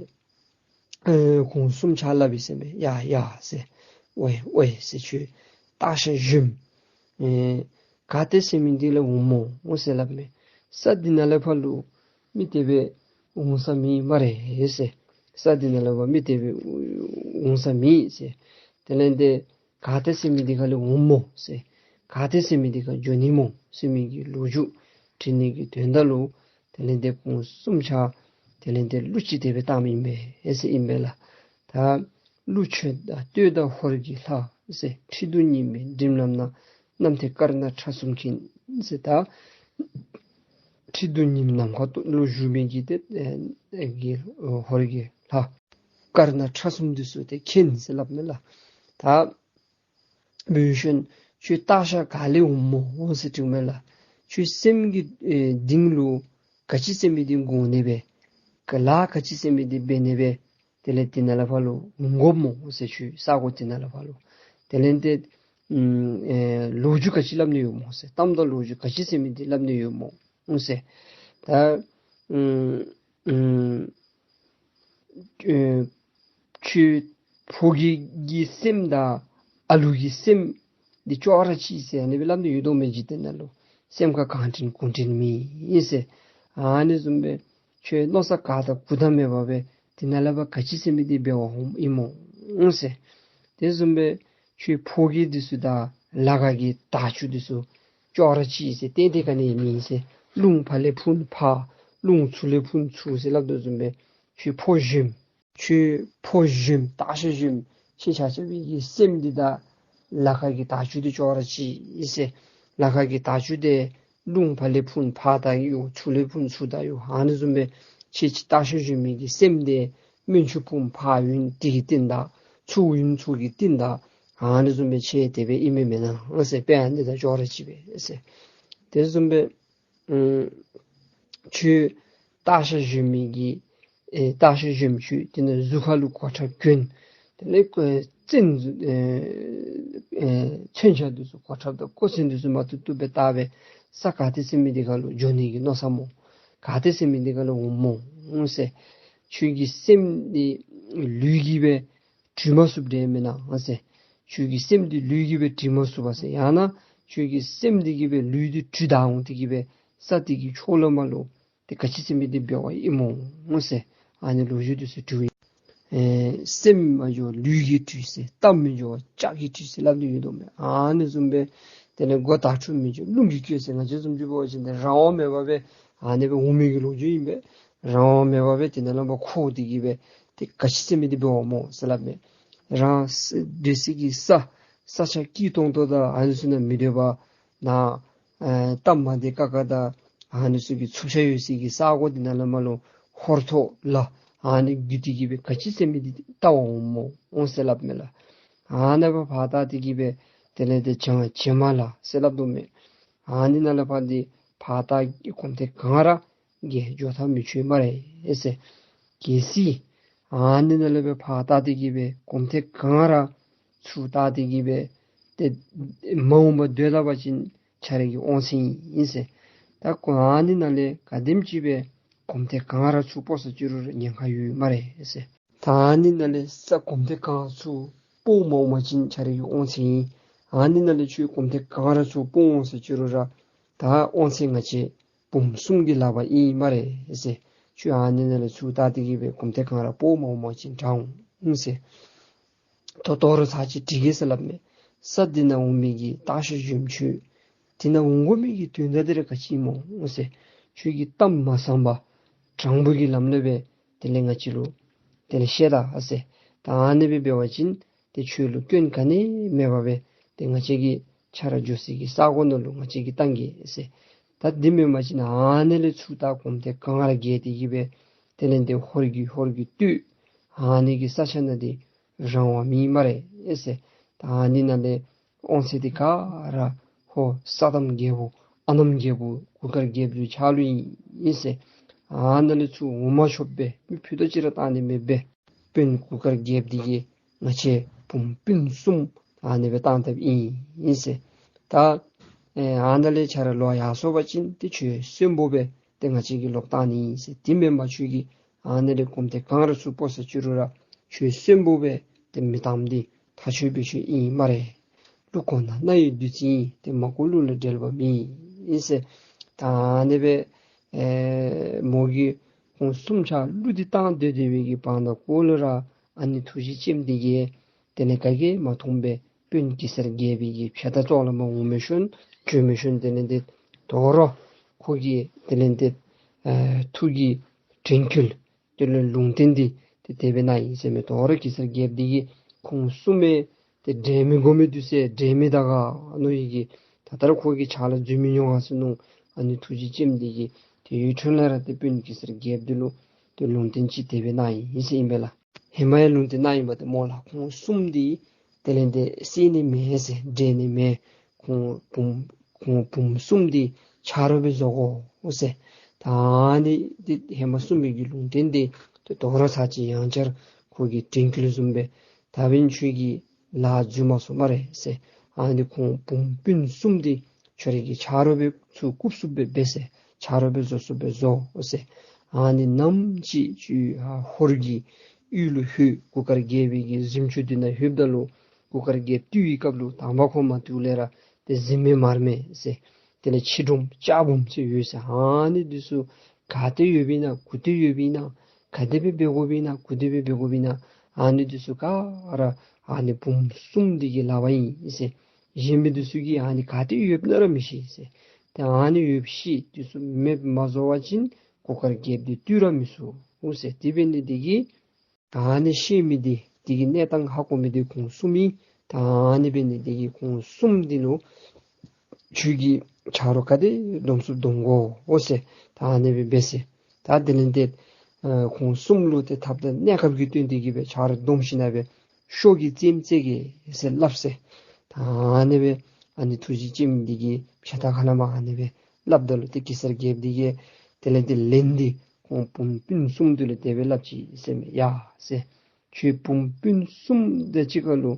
ཨེ་ཁོང་གསུམ་ཆ་སླབ་ཡི་ཟེར་མས། ཡ་ཡ་ཟེར། ཝའེ་ཝའེ་ཟེར། ཁྱོད་སྟག་ཤར་གཞོནམ་ཨེ་ག་ཏེ་ཟེར་མི་འདི་ལས་འོངམ་སྨོ་ཟེར་སླབ་མས། ས་འདི་ནང་ལས་ཕར་ལུ་མི་དེ་སྦེ་འོང་ས་མེད་སྨ་རེ་ཟེར། ས་འདི་ནང་ལས་ཕར་མི་དེ་སྦེ་འོང་ས་མེད་ཟེར། དེ་ལས་ཏེ་ག་ཏེ་ཟེར་མི་འདི་ཁ་ལས་འོངམ་སྨོ་ཟེར། ག་ཏེ་ཟེར་མི་འདི་ཁར་འགྱོ་ནི་སྨོ་ཟེར་མི་གི་ལོ་རྒྱུས་དྲི་ནི་གི་དོན་དག་ལུ་དེ་ལས་ཏེ་ཁོང་གསུམ་ཆ་དེ་ལས་ཏེ་གླུ་ཅིག་དེ་སྦེ་བཏངམ་ཨིན་པས་ཟེར་ཨིན་པས་ལགས། ད་གླུ་ཆོས་དང་བསྟོད་དང་ཧོར་གྱི་ལྷ་ཟེར། ཁྲི་གདུགས་ཉི་མའི་སྒྲིམ་ལམ་ན། གནམ་ཐེལ་དཀར་ནག་ཁྲ་གསུམ་འཁྱིལ་ཟེར། ད་ཁྲི་གདུགས་ཉིམ་ནམ་མཁའ་ལུ་བཞུགས་མི་གི་ཏེ་ཨེ་གི་ཧོར་གྱི་ལྷ་དཀར་ནག་ཁྲ་གསུམ་འདི་ཚུ་ཏེ་མཁྱེན་ཟེར་སླབ་མས་ལགས། ད་འབད་ཞིནམ་ཁྱོད་སྟག་ཤར་ག་ལས་འོངམ་སྨོ་ཟེར་དྲིཝ་མས་ལགས། ཁྱོད་སེམས་ཀྱི་ཨེ་གཏིང་ལུ་ག་ཅི་ཟེར་མི་འདི་དགོ་ནི་སྦེ་ག་ལཱ་ག་ཅི་ཟེར་མི་འདི་འབད་ནི་སྦེ་དེ་ལས་དེ་ནང་ལས་ཕར་ལུ་འོང་དགོཔ་སྨོ་ཟེར། ཁྱོད་ས་གོ་དེ་ནང་ལས་ཕར་ལུ་དེ་ལས་ཏེ་ཨེ་ལོ་རྒྱུས་ག་ཅི་སླབ་ནི་ཡོདཔ་སྨོ་ཟེར། གཏམ་དང་ལོ་རྒྱུས་ག་ཅི་ཟེར་མི་འདི་སླབ་ནི་ཡོདཔ་སྨོ་ཟེར། ད་ཨེ་ཨེ་ཨེ་ཁྱོད་ཕོ་རྒྱས་ཀྱི་སེམས་དང་ཨ་ལུ་གི་སེམས་འདི་ཅོག་ར་གཅིག་ཟེར་ཨ་ནི་སྦེ་སླབ་ནི་ཡོད་དོ་མས། འཇིག་རྟེན་ནང་ལུ་སེམས་ཁར་གང་དྲན་གུང་དྲན་མེད་ཟེར། ཨ་ནི་བཟུམ་སྦེ་ཁྱོད་མནོ་བསམ་ག་དང་གུ་དང་མེད་པར་སྦེ་དེ་ནང་ལས་ཕར་ག་ཅི་ཟེར་མི་འདི་འབད་བར་འོངམ་ཨིན་སྨོ་ཟེར། དེ་བཟུམ་སྦེ་ཁྱོད་ཕོ་རྒྱས་འདི་ཚུ་དང་ལ་ཁ་གི་དར་ཕྱུག་འདི་ཚུ་ཅོག་ར་གཅིག་ཟེར། གཏན་གཏན་ག་ནི་མེད་ཟེར། རླུང་ཕར་ལས་འཕུ་ནི་ཕར། རླུང་ཚུར་ལས་འཕུ་ནི་ཚུར་ཟེར་སླབ་དོ་བཟུམ་སྦེ་ཁྱོད་ཕོ་གཞོནམ་ཁྱོད་ཕོ་གཞོནམ་སྟག་ཤར་གཞོནམ་ཁྱོད་ཆ་ཁྱབ་ཀྱི་སེམས་འདི་དང་ལ་ཁ་གི་དར་ལྕོག་འདི་ཅོག་ར་གཅིག་ཨིན་ཟེར། ལ་ཁ་གི་དར་ལྕོག་འདི་རླུང་ཕར་ལས་འཕུ་ནི་ཕར་དར་ཡོད། ཚུར་ལས་འཕུ་ནི་ཚུར་དར་ཡོད། ཨ་ནི་བཟུམ་སྦེ་ཁྱོད་སྟག་ཤར་གཞོནམ་གི་སེམས་འདི་མོན་ཆུ་འཕུ་ནི་ཕར་ཡོད་ནི་དེ་གི་རྟིང་བདའ། ཚུར་ཡོད་ནི་ཚུར་གི་རྟིང་བདའ། ཨ་ནི་བཟུམ་སྦེ་ཁྱོད་དེ་སྦེ་ཨིན་མས་མེན་ན་ཟེར། དཔེ་ཨ་ནི་དང་ཅོག་ར་གཅིག་པས་ཟེར། དེ་བཟུམ་སྦེ་ཨུམ་ཁྱོད་སྟག་ཤར་གཞོནམ་གི་ཨེ་སྟག་ཤར་གཞོནམ་ཁྱོད་དེ་ནང་གཟུགས་ཁ་ལུ་གོ་ཁྲབ་གྱོན། དེ་ལས་ཀོ་བཙན་ཨེ་ཨེ་མཚོན་ཆ་འདི་ཚུ་གོ་ཁྲབ་དང་ཀོ་བཙན་འདི་ཚུ་མ་བཏུབ་བཏུབ་སྦེ་བཏགས་སྦེ་ས་ག་ཏེ་ཟེར་མི་འདི་ཁ་ལུ་འགྱོ་ནི་གི་མནོ་བསམ་སྨོ། ག་ཏེ་ཟེར་མི་འདི་ཁ་ལུ་འོངམ་སྨོ་ཟེར། ཁྱོད་ཀྱི་སེམས་འདི་ལུས་ཀྱིས་སྦེ་དྲུད་མ་ཚུགསཔ་འདྲས་མེན་ན་ཟེར། ཁྱོད་ཀྱི་སེམས་འདི་ལུས་ཀྱིས་སྦེ་དྲུད་མ་ཚུགས་པས་ཟེར། ཡང་ན་ཁྱོད་ཀྱི་སེམས་འདི་གིས་སྦེ་ལུས་འདི་དྲུད་ད་འོང་སྟེ་གིས་སྦེ་ས་འདི་གི་ཕྱོགས་ལས་མར་ལུ་ཏེ་ག་ཅི་ཟེར་མི་འདི་འབད་བ་ཨིན་མོ་ཟེར། ཨ་ནི་ལོ་རྒྱུས་འདི་ཚུ་དྲིཝ་ཨིན། ཨེ་སེམས་མ་འགྱོ་ལུས་ཀྱིས་དྲུད་ཟེར། གཏམ་མི་འགྱོ་ལྕག་གིས་དྲུད་ཟེར་སླབ་ནི་ཡོད་དོ་མས། ཨ་ནི་བཟུམ་སྦེ་དེ་ལས་མགོ་དར་ཕྲུག་མི་འགྱོ་རླུང་གིས་བསྐྱོད་ཟེར། ང་བཅས་བཟུམ་ཅིག་འབད་བ་ཅིན་ཏེ་རང་དབང་མེད་པར་སྦེ་ཨ་ནི་སྦེ་འོང་མི་གི་ལོ་རྒྱུས་ཨིན་པས། རང་དབང་མེད་པར་སྦེ་དེ་ནང་ལུ་མར་འཁོར་ཏེ་གིས་སྦེ་ཏེ་ག་ཅི་ཟེར་མི་འདི་འབད་བ་སྨོ་ཟེར་སླབ་མས། རང་ས་སྡོད་སའི་གི་ས་ས་ཆ་སྐྱིད་ཏོང་ཏོ་དང་ཨ་ནི་ཚུ་ནང་མི་སྡོད་པར་ནཱ་ཨེ་སྟབས་མ་བདེ་ཁག་ཁ་དང་ཨ་ནི་ཚུ་གི་འཚུབ་ཆ་ཡོད་སའི་གི་ས་གོ་འདི་ནང་ལུ་མར་ལུ་ཧོར་ཐོག་ལ་ཨ་ནི་བརྒྱུད་དེ་གིས་སྦེ་ག་ཅི་ཟེར་མི་འདི་བལྟ་བར་འོངམ་སྨོ་འོང་ཟེར་སླབ་མས་ལགས། ཨ་ནཱ་སྦེ་ཕར་བལྟ་སྟེ་གིས་སྦེ་དེ་ལས་ཏེ་བྱང་བྱེ་མ་ལ་ཟེར་སླབ་དོ་མས། ཨ་ནི་ནང་ལས་ཕར་འདི་ཕར་བལྟ་གོམ་ཐེངས་གང་ར་གིས་འགྱོ་ཐག་མི་ཆོད་སྨ་རེ་ཟེར། གལ་སྲིད་ཨ་ནི་ནང་ལས་སྦེ་ཕར་བལྟ་སྟེ་གིས་སྦེ་གོམ་ཐེངས་གང་ར་ཚུར་བལྟ་སྟེ་གིས་སྦེ་ཏེ་མ་འོངམ་སྡོད་ད་པ་ཅིན་ཁྱོད་ར་གི་དབང་ཚད་ཨིན་ཟེར། ད་ཁོ་ཨ་ནི་ནང་ལས་ག་དེམ་ཅིག་སྦེ་གོམ་ཐེངས་གང་ར་ཚུར་སྤོ་ས་ཅི་རུང་ར་ཉེན་ཁ་ཡོད་སྨ་རེ་ཟེར། ད་ཨ་ནི་ནང་ལས་ས་གོམ་ཐེངས་གང་ཚུར་སྤོ་མ་འོང་པ་ཅིན་ཁྱོད་ར་གི་དབང་ཚད་ཨིན། ཨ་ནི་ནང་ལས་ཁྱོད་གོམ་ཐེངས་གང་ར་ཚུར་སྤོ་འོང་ས་ཅི་རུང་ར་ད་དབང་ཚད་ང་བཅས་བུམོ་གསུམ་གྱི་ལག་པར་ཨིན་སྨ་རེ་ཟེར། ཁྱོད་ཨ་ནི་ནང་ལས་ཚུར་བལྟ་སྟེ་གིས་སྦེ་གོམ་ཐེངས་གང་ར་སྤོ་མ་འོང་པ་ཅིན་དྲག་འོང་ཟེར། ད་དོ་རུང་ཚར་གཅིག་དྲི་གེ་ཟེར་སླབ་མས། ས་འདི་ནང་འོང་མི་གི་སྟག་ཤར་གཞོནམ་ཁྱོད་དེ་ནང་འོང་དགོ་མི་གི་དོན་དག་འདི་ར་ག་ཅི་སྨོ་ཟེར། ཁྱོད་ཀྱིས་གཏམ་མ་བཟང་པ་དྲང་པོ་གི་ལམ་ལས་སྦེ་དེ་ལས་ང་བཅས་ལུ་དེ་ལས་བཤད་ད་ཟེར། ད་ཨ་ནི་སྦེ་འབད་བ་ཅིན་ཏེ་ཁྱོད་ལུ་སྐྱོན་ག་ནི་མེད་པར་སྦེ་ཏེ་ང་བཅས་ཀྱིས་ཁྱོད་ར་འགྱོ་སའི་གི་ས་གོ་ནང་ལུ་ང་བཅས་ཀྱིས་བཏང་གེ་ཟེར། ད་འདི་མེན་པ་ཅིན་ཨ་ནི་ལས་ཚུར་ད་གོམ་ཐེངས་གང་ར་བརྒལ་ཏེ་གིས་སྦེ་དེ་ལས་ཏེ་ཧོར་གྱི་ཧོར་གྱི་སྟོད་ཨ་ནི་གི་ས་ཆ་ནང་འདི་རང་དབང་མེད་སྨ་རེ་ཟེར། ད་ཨ་ནི་ནང་ལས་དབང་ཚད་འདི་ག་ར་ཧོར་ས་དམ་རྒྱལ་པོ་ཨ་དམ་རྒྱལ་པོ་གུར་དཀར་རྒྱལཔོ་ཚུ་ཕྱག་ལུ་ཨིན་ཟེར། ཨ་ནཱ་ལས་ཚུར་འོང་མ་ཆོགཔ་སྦེ་མི་ཕུད་རྡོག་གཅིག་ར་བཏང་ནི་མེདཔ་སྦེ་དཔོན་གུར་དཀར་རྒྱལཔོ་འདི་གིས་ང་བཅས་བུམོ་སྤུན་གསུམ་ཨ་ནི་སྦེ་བཏང་བཏངམ་ཨིན་ཟེར། ད་ཨེ་ཨ་ནཱ་ལས་ཁྱོད་ར་ལོག་ཡར་སོང་པ་ཅིན་ཏེ་ཁྱོད་གསོན་པོ་སྦེ་ཏེ་ང་བཅས་ཀྱིས་ལོག་བཏང་ནི་ཨིན་ཟེར། དེ་མེན་པར་ཁྱོད་ཀྱིས་ཨ་ནི་ལས་གོམ་ཐེངས་གང་ར་ཚུར་སྤོ་ས་ཅི་རུང་ར་ཁྱོད་གསོན་པོ་སྦེ་ཏེ་མི་བཏངམ་འདི་ཐག་ཆོད་པའི་ཆོས་ཨིན་སྨ་རེ། ཀླུ་གོང་ན་རྣ་ཡི་བདུད་རྩི་ཡིན། དེ་མ་གོ་གླུ་ལ་འགྲེལ་པ་མེད་ཟེར། ད་ཨ་ནི་སྦེ་ཨེ་མོ་གིས་ཁོང་གསུམ་ཆ་གླུ་འདི་བཏང་སྡོད་སྡོད་པའི་གི་བར་ན་གོ་ལུ་ར་ཨ་ནི་ཐུགས་རྗེ་ཅན་འདི་གིས་དེ་ལས་ག་གིས་མ་མཐོང་པའི་དཔོན་གེ་སར་རྒྱལ་པོའི་གི་ཕྱེད་དང་ཙོག་ལུ་མར་འོང་མི་ཤོང་བྱོན་མི་ཤོང་དེ་ལས་ཏེ་དོ་རུང་ཁོ་གི་དེ་ལས་ཏེ་ཨེ་ཐུགས་ཀྱི་དྲན་སྐུལ་དེ་ལས་ལུང་བསྟན་འདི་ཏེ་དེ་སྦེ་གནང་ཡི་ཟེར་མས། དོ་རུང་གེ་སར་རྒྱལཔོ་འདི་གིས་ཁོང་གསུམ་མེན་ཏེ་འབྲལ་མི་དགོ་མི་འདུག་ཟེར་འབྲལ་མི་ད་ག་མནོ་ཡི་གི་ད་ལྟོ་ར་ཁོ་གི་ཕྱག་ལཱ་འཛོལ་མི་འོང་ག་ཟེར་མནོ། ཨ་ནི་ཐུགས་རྗེ་ཅན་འདི་གིས་ཏེ་ཡུལ་འཕྲོ་ལས་ར་ཏེ་དཔོན་གེ་སར་རྒྱལཔོ་འདི་ལུ་ཏེ་ལུང་བསྟན་ཅིག་དེ་སྦེ་གནང་ཡི་ཟེར་ཨིན་པས་ལགས། ཧེ་མ་ཡང་ལུང་བསྟན་གནང་ཡི་པ་ཏེ་སྨོ་ལགས། ཁོང་གསུམ་འདི་དེ་ལས་ཏེ་བསད་ནི་མེན་ཟེར་འབྲལ་ནི་མེན། ཁོང་བུམོ་ཁོང་བུམོ་གསུམ་འདི་ཆ་རོགས་སྦེ་བཟོ་དགོ་ཟེར། ད་ཨ་ནི་འདི་ཧེ་མ་གསུངས་མི་གི་ལུང་བསྟན་འདི་ཏེ་དོ་རུང་ཚར་གཅིག་ཡང་བསྐྱར་ཁོ་གི་དྲན་སྐུལ་བཟུམ་སྦེ་ད་འབདན་ཁྱོད་ཀྱི་ལཱ་འཛོལ་མ་སོང་སྨ་རེ་ཟེར། ཨ་ནི་ཁོང་བུམོ་སྤུན་གསུམ་འདི་ཁྱོད་རའི་གི་ཆ་རོགས་སྦེ་ཚུར་བཀུག་ཚུགསཔ་སྦེ་འབད་ཟེར། ཆ་རོགས་སྦེ་བཟོ་ཚུགསཔ་སྦེ་བཟོ་ཟེར། ཨ་ནི་ནམ་ཅིག་ཁྱོད་ཧོར་གྱི་ཡུལ་ལུ་ལྷོད་གུར་དཀར་རྒྱལ་པོའི་གི་གཟིམ་ཅུང་འདི་ནང་ལྷོདཔ་ད་ལུ་གུར་དཀར་རྒྱལཔོ་བཏུལ་བའི་སྐབས་ལུ་དང་པ་ཁོ་མ་བཏུལ་ལས་ར་ཏེ་གཟིམ་དམག་མར་མེ་ཟེར། དེ་ལས་ཕྱི་སྒྲོམ་ལྕགས་འབུམ་ཟེར་ཡོད་ཟེར། ཨ་ནི་འདི་ཚུ་ག་ཏེ་ཡོདཔ་ཨིན་ན་གུ་ཏེ་ཡོདཔ་ཨིན་ན་ག་དེ་སྦེ་འབད་དགོཔ་ཨིན་ན་གུ་དེ་སྦེ་འབད་དགོཔ་ཨིན་ན་ཨ་ནི་འདི་ཚུ་ག་ར་ཨ་ནི་བུམོ་གསུམ་འདི་གི་ལག་པར་ཨིན་ཟེར། གཞན་མི་འདི་ཚུ་གིས་ཨ་ནི་ག་ཏེ་ཡོདཔ་ཨིན་ན་ར་མི་ཤེས་ཟེར། ཏེ་ཨ་ནི་ཡོདཔ་ཤེས་འདི་ཚུ་མེདཔ་མ་བཟོ་བ་ཅིན་གུར་དཀར་རྒྱལཔོ་འདི་བཏུལ་ར་མི་ཚུགས་ཟེར། དེ་འབད་ནི་འདི་གིས་ཨ་ནི་ཤེས་མི་འདི་འདི་གི་གནས་སྟངས་ཧ་གོ་མི་འདི་ཁོང་གསུམ་ཨིན། ད་ཨ་ནི་འབད་ནི་འདི་གིས་ཁོང་གསུམ་འདི་ལུ་ཁྱོད་ཀྱིས་ཆ་རོགས་ག་དེ་སྡོམ་ཚུགས་སྡོམ་དགོ་ཟེར། ད་ཨ་ནི་སྦེ་འབད་ཟེར། ད་དེ་ལས་ཏེ་ཨ་ཁོང་གསུམ་ལུ་ཏེ་ཐབས་དང་གནས་སྐབས་ཀྱི་དོན་འདི་གིས་སྦེ་ཆ་རོགས་སྡོམ་ཞིན་ན་སྦེ་ཤོག་གི་རྩེདམོ་རྩེ་གེ་ཟེར་སླབ་ཟེར། ད་ཨ་ནི་སྦེ་ཨ་ནི་ཐུགས་རྗེ་ཅན་འདི་གིས་ཕྱག་ད་ཁ་ལས་མར་ཨ་ནི་སྦེ་སླབ་ད་ལུ་ཏེ་གེ་སར་རྒྱལཔོ་འདི་གིས་དེ་ལས་ཏེ་ལན་འདི་ཁོང་བུམོ་སྤུན་གསུམ་འདི་ལུ་དེ་སྦེ་སླབ་ཅི་ཟེར་མས། ཡ་ཟེར། ཁྱོད་བུམོ་སྤུན་གསུམ་དང་གཅིག་ཁར་ལུ་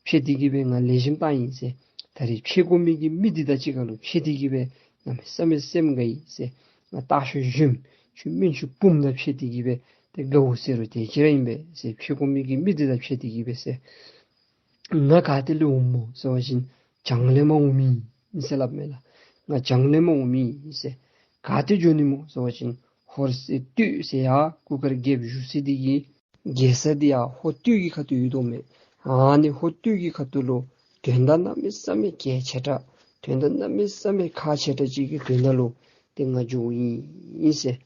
ཕྱད་དེ་གིས་སྦེ་ང་ལེགས་ཤོམ་བཏང་ཡི་ཟེར། ད་རིས་ཕྱད་དགོ་མི་གི་མི་འདི་དང་གཅིག་ཁར་ལུ་ཕྱད་དེ་གིས་སྦེ་གནམ་མེད་ས་མེད་སེམས་དགའ་ཡི་ཟེར། ང་སྟག་ཤོད་གཞོནམ་ཁྱོད་སྨན་ཆུང་བུམོ་དང་ཕྱད་དེ་གིས་སྦེ་ཏེ་དགའཝ་ཟེར་རུང་དེ་ཅིག་ར་ཨིན་པས་ཟེར། ཕྱད་དགོ་མི་གི་མི་འདི་དང་ཕྱད་དེ་གིས་སྦེ་ཟེར། ང་ག་ཏེ་ལས་འོངམ་སྨོ་ཟེར་བ་ཅིན་བྱང་ལས་མར་འོངམ་ཨིན་ཟེར་སླབ་མས་ལགས། ང་བྱང་ལས་མར་འོངམ་ཨིན་ཟེར། ག་ཏེ་འགྱོ་ནི་སྨོ་ཟེར་བ་ཅིན་ཧོར་སེ་སྟོད་ཟེར་ཡར་གུར་དཀར་རྒྱལཔོ་བཞུགས་ས་འདི་གི་རྒྱལ་ས་འདི་ཡར་ཧོར་སྟོད་ཀྱི་ཁ་ཐུག་ཡོད་དོ་མས། ཨ་ནི་ཧོར་སྟོད་ཀྱི་ཁ་ཐུག་ལུ་དོན་དག་གནམ་མེད་ས་མེད་གལ་ཆེ་དྲགས་དོན་དག་གནམ་མེད་ས་མེད་ཁག་ཆེ་དྲགས་ཅིག་གི་དོན་དག་ལུ་ཏེ་ང་འགྱོཝ་ཨིན་ཟེར།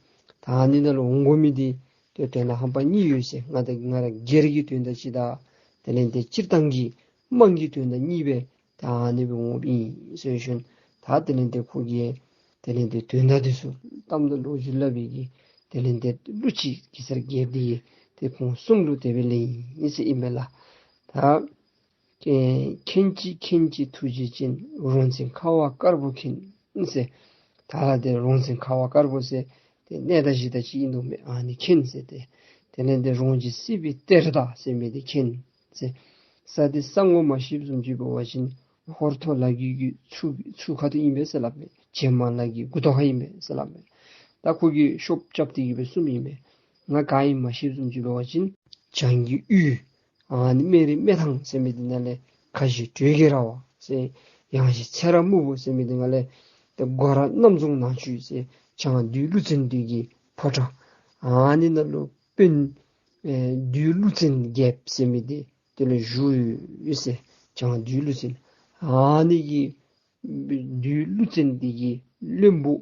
ད་ཨ་ནི་ནང་ལུ་འོང་དགོ་མི་འདི་ཏེ་དོན་དག་ཧམ་པ་གཉིས་ཡོད་ཟེར། ང་དང་ང་ར་སྒེར་གྱི་དོན་དག་གཅིག་དང་དེ་ལས་ཏེ་སྤྱིར་བཏང་གི་དམངས་ཀྱི་དོན་དག་གཉིས་སྦེ་ད་ཨ་ནི་སྦེ་འོངམ་ཨིན་ཟེར་ཞིནམ་ད་དེ་ལས་ཏེ་ཁོ་གིས་དེ་ལས་ཏེ་དོན་དག་འདི་ཚུ་གཏམ་དང་ལོ་རྒྱུས་སླབ་པའི་གི་དེ་ལས་ཏེ་གླུ་ཅིག་གེ་སར་རྒྱལཔོ་འདི་གིས་ཏེ་ཁོང་གསུམ་ལུ་དེ་སྦེ་ལེན་ཡི་ཟེར་ཨིན་མས་ལགས། ད་མཁྱེན་མཁྱེན་ཅིག་མཁྱེན་ཅིག་ཐུགས་རྗེ་ཅན། རོང་བཙན་ཁ་བ་དཀར་པོ་མཁྱེན་ཟེར། ད་ལྟོ་ཏེ་རོང་བཙན་ཁ་བ་དཀར་པོ་ཟེར་ཏེ་གནས་བདག་གཞི་བདག་ཅིག་ཨིན་དོ་མས། ཨ་ནི་མཁྱེན་ཟེར་ཏེ། དེ་ལས་ཏེ་རོང་བྱི་སྲིད་པའི་གཏེར་བདག་ཟེར་མི་འདི་མཁྱེན་ཟེར། ས་འདི་ས་ངོ་མ་ཤེསཔ་བཟུམ་ཅིག་འབད་བ་ཅིན་ཧོར་ཐོག་ལ་རྒྱུད་ཀྱི་ཚུ་ཚུ་ཁ་ཐུག་ཨིན་པས་ཟེར་སླབ་མས། བྱེ་མ་ལ་རྒྱུད་མགུ་ཏོ་ཁ་ཨིན་པས་ཟེར་སླབ་མས། ད་ཁོ་གིས་ཤོབ་རྐྱབ་སྟེ་གིས་སྦེ་གསུངམ་ཨིན་མས། ང་ག་ཨིནམ་མ་ཤེསཔ་བཟུམ་ཅིག་འབད་བ་ཅིན་བྱང་གི་ཡུལ་ཨ་ནི་སྨན་རི་སྨན་ཐང་ཟེར་མི་འདི་ནང་ལས་ཁ་བཞི་སྟོད་ཀྱི་ར་བ་ཟེར་ཡང་ཞིག་ཚེ་རབས་སྨུག་པོ་ཟེར་མི་འདི་ནང་ལས་ཏེ་སྒོ་ར་གནམ་རྫོང་ནང་ཆུ་ཟེར་བྱང་བདུད་ཀླུ་བཙན་འདི་གི་ཕོ་བྲང་ཨ་ནི་ནང་ལུ་དཔོན་ཨེ་བདུད་ཀླུ་བཙན་རྒྱལཔོ་ཟེར་མི་འདི་དེ་ལུ་བཞུགས་ཡོད་ཟེར། བྱང་བདུད་ཀླུ་བཙན་ཨ་ནི་གི་བདུད་ཀླུ་བཙན་འདི་གི་བློན་པོ་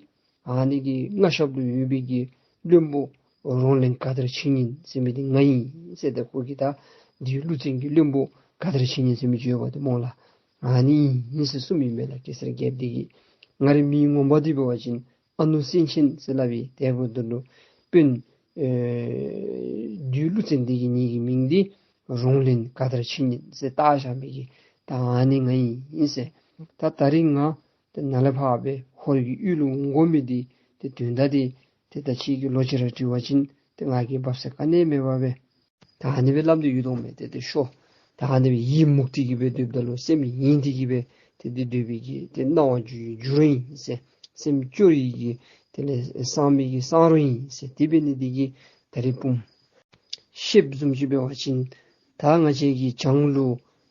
ཨ་ནི་གི་མངའ་ཞབས་ལུ་ཡོད་པའི་གི་བློན་པོ་རོང་བློན་ག་དར་ཕྱི་ཉིན་ཟེར་མི་འདི་ང་ཨིན་ཟེར། ཏེ་ཁོ་གིས་ད་བདུད་ཀླུ་བཙན་གྱི་བློན་པོ་ག་དར་ཕྱི་ཉིན་ཟེར་མི་ཅིག་ཡོདཔ་འདི་སྨོ་ལགས། ཨ་ནི་ཨིན་ཟེར་གསུངམ་ཨིན་མས་ལགས། གེ་སར་རྒྱལཔོ་འདི་གིས་ང་རའི་མིང་ངོ་མ་འདི་འབད་བ་ཅིན་ཨ་ནུ་སེང་ཆེན་ཟེར་སླབ་ཨིན། དེ་འབདཝ་ད་ལུ་དཔོན་ཨེ་བདུད་ཀླུ་བཙན་འདི་གིས་ངེ་གི་མིང་འདི་རོང་བློན་ག་དར་ཕྱི་ཉིན་ཟེར་བཏགས་བཞག་མི་གི་ད་ཨ་ནི་ང་ཨིན་ཟེར། ད་ད་རིས་ང་ཏེ་ནཱ་ལས་ཕར་སྦེ་ཧོར་གྱི་ཡུལ་ལུ་འོང་དགོ་མི་འདི་ཏེ་དོན་དག་འདི་ཏེ་ད་ཁྱེད་ཀྱིས་ལོག་ཅི་ར་དྲི་བ་ཅིན་ཏེ་ང་གིས་འབབ་ས་ག་ནི་མེད་པར་སྦེ་ད་ཨ་ནི་སྦེ་སླབ་སྟེ་ཡོད་དོ་མས། ཏེ་ཏེ་ཤོག། ད་ཨ་ནི་སྦེ་ཡིད་མུག་སྟེ་གིས་སྦེ་སྡོདཔ་ད་ལུ་སེམས་ཡེངས་ཏེ་གིས་སྦེ་ཏེ་འདི་སྡོད་པའི་གི་ཏེ་སྣང་བ་འགྱུར་འགྱུར་རོ་ཨིན་ཟེར། སེམས་སྐྱོ་བའི་གི་དེ་ལས་སངས་པའི་གི་སངས་རོ་ཨིན་ཟེར། དེ་འབད་ནི་འདི་གིས་ད་རིས་བུམོ་ཤེསཔ་བཟུམ་ཅིག་འབད་བ་ཅིན་ད་ང་བཅས་ཀྱི་བྱང་ལུ་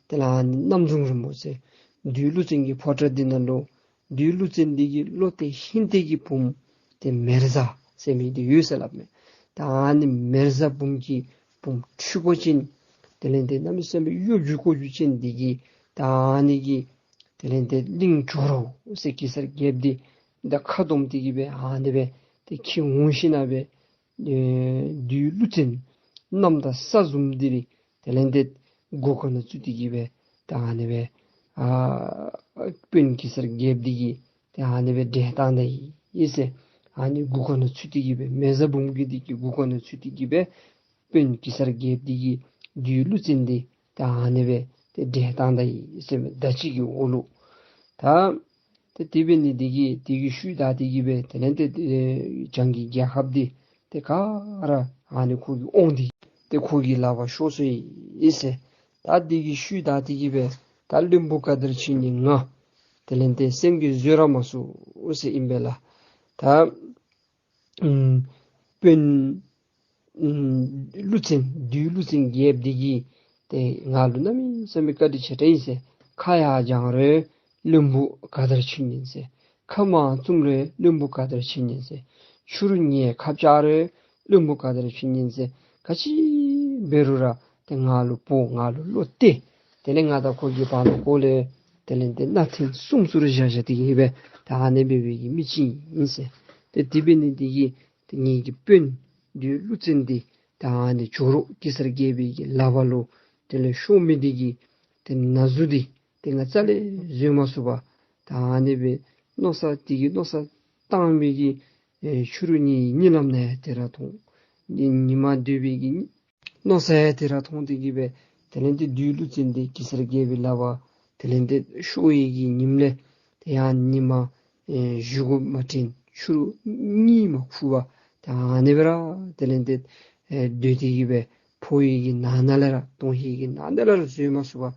དེ་ལས་ཨ་ནི་གནམ་རྫོང་རིང་མོ་ཟེར་བདུད་ཀླུ་བཙན་གྱི་ཕོ་བྲང་འདི་ནང་ལུ་བདུད་ཀླུ་བཙན་འདི་གི་བློ་གཏད་ཧིང་གཏད་ཀྱི་བུམོ་ཏེ་མེ་བཟའ་ཟེར་མི་འདི་ཡོད་ཟེར་སླབ་མས། ད་ཨ་ནི་མེ་བཟའ་བུམོ་གི་བུམོ་འཁྲུལ་པ་ཅན་དེ་ལས་ཏེ་གནམ་མེད་ས་མེད་གཡོ་སྒྱུ་ཀོ་སྒྱུ་ཅན་འདི་གིས་ད་ཨ་ནི་གི་དེ་ལས་ཏེ་གླིང་ཇོ་རུ་ཟེར་གེ་སར་རྒྱལཔོ་འདི་དང་ཁ་བསྡོམས་ཏེ་གིས་སྦེ་ཨ་ནི་སྦེ་ཏེ་ཁྱིད་འོང་ཞིན་ན་སྦེ་ཨེ་བདུད་ཀླུ་བཙན་གནམ་དང་ས་བཟུམ་འདི་ར་དེ་ལས་ཏེ་མགུ་སྐོར་ནང་ཚུད་དེ་གིས་སྦེ་ད་ཨ་ནི་སྦེ་ཨ་དཔོན་གེ་སར་རྒྱལཔོ་འདི་གིས་ཏེ་ཨ་ནི་སྦེ་བསྒྲལ་བཏང་ད་ཡི་ཟེར། ཨ་ནི་མགུ་སྐོར་ནང་ཚུད་དེ་གིས་སྦེ་མེ་བཟའ་བུམོ་གི་འདི་གི་མགུ་སྐོར་ནང་ཚུད་དེ་གིས་སྦེ་དཔོན་གེ་སར་རྒྱལཔོ་འདི་གིས་བདུད་ཀླུ་བཙན་འདི་ད་ཨ་ནི་སྦེ་ཏེ་བསྒྲལ་བཏང་ད་ཡི་ཟེར་མས། མདའ་གཅིག་གི་འོག་ལུ། ད་ཏེ་དེ་འབད་ནི་འདི་གིས་དེ་གི་ཤུལ་ད་དེ་གིས་སྦེ་དེ་ལས་ཏེ་ཨེ་བྱང་གི་རྒྱལ་ཁབ་འདི་ཏེ་ག་ར་ཨ་ནི་ཁོ་གིས་དབང་འདི་ཏེ་ཁོ་གི་ལག་པར་ཤོར་སོ་ཡི་ཟེར། ད་དེ་གི་ཤུལ་ད་དེ་གིས་སྦེ་ད་བློན་པོ་ག་དར་ཕྱི་ཉིན་ང་དེ་ལས་ཏེ་སེམས་ཀྱིས་བཟོད་ར་མ་ཚུགས་ཟེར་ཨིན་པས་ལགས། ད་ཨམ་དཔོན་ཨམ་ཀླུ་བཙན་བདུད་ཀླུ་བཙན་རྒྱལཔོ་འདི་གིས་ཏེ་ང་ལུ་གནམ་མེད་ས་མེད་བཀའ་དྲིན་ཆེ་དྲགས་ཨིན་ཟེར། ཁ་ཡར་བརྐྱང་རུང་བློན་པོ་ག་དར་ཕྱི་ཉིན་ཟེར། ཁ་མར་བཙུམ་རུང་བློན་པོ་ག་དར་ཕྱི་ཉིན་ཟེར། ཕྱི་རུ་ངལ་ཁ་བཀྱག་རུང་བློན་པོ་ག་དར་ཕྱི་ཉིན་ཟེར། ག་ཅི་འབད་རུང་ར་ཏེ་ང་ལུ་འབོ་ང་ལུ་བློ་གཏད། དེ་ལས་ང་དང་ཁོ་གི་བར་ན་ཁོ་ལས་ དེ་ལས་ཏེ་སྣ་ཐེངས་གསུམ་ཚུར་བཞག་བཞག་སྟེ་གི་སྦེ་ད་ཨ་ནི་སྦེ་འབད་བའི་གི་མི་ཅིག་ཨིན་ཟེར། ཏེ་དེ་འབད་ནི་དེ་གིས་ཏེ་ངེ་གི་དཔོན་བདུད་ཀླུ་བཙན་འདི་ད་ཨ་ནི་ཇོ་རུ་གེ་སར་རྒྱལ་པོའི་གི་ལག་པ་ལུ་དེ་ལས་ཤོར་མི་འདི་གི་ཏེ་ན་ཟུག་འདི་ཏེ་ང་རྩ་ལས་བཟོད་མ་ཚུགས་པར་ད་ཨ་ནི་སྦེ་མནོ་བསམ་དེ་གི་མནོ་བསམ་བཏང་བའི་གི་ཨེ་ཕྱི་རུ་ངེའི་གཉིད་ལམ་ནང་ཡང་དེ་ར་མཐོང་། ཉི་ཉི་མ་སྡོད་པའི་གི་མནོ་བསམ་ཡང་དེ་ར་མཐོང་སྟེ་གི་སྦེ་དེ་ལས་ཏེ་བདུད་ཀླུ་བཙན་འདི་གེ་སར་རྒྱལ་པོའི་ལག་པ་དེ་ལས་ཏེ་ཤོར་བའི་གི་ཉིནམ་ལས་ཏེ་ཡང་ཉི་མ་ཨེ་བཞུགས་སྒོ་མ་དྲན། ཕྱི་རུ་གཉིད་མ་ཁུག་པར་ད་ཨ་ནི་སྦེ་ར་དེ་ལས་ཏེ་ཨེ་སྡོད་དེ་གི་སྦེ་འཕོ་བའི་གི་ནང་ན་ལས་ར་དོན་ཧིང་གི་ནང་ན་ལས་ར་བཟོད་མ་ཚུགས་པར་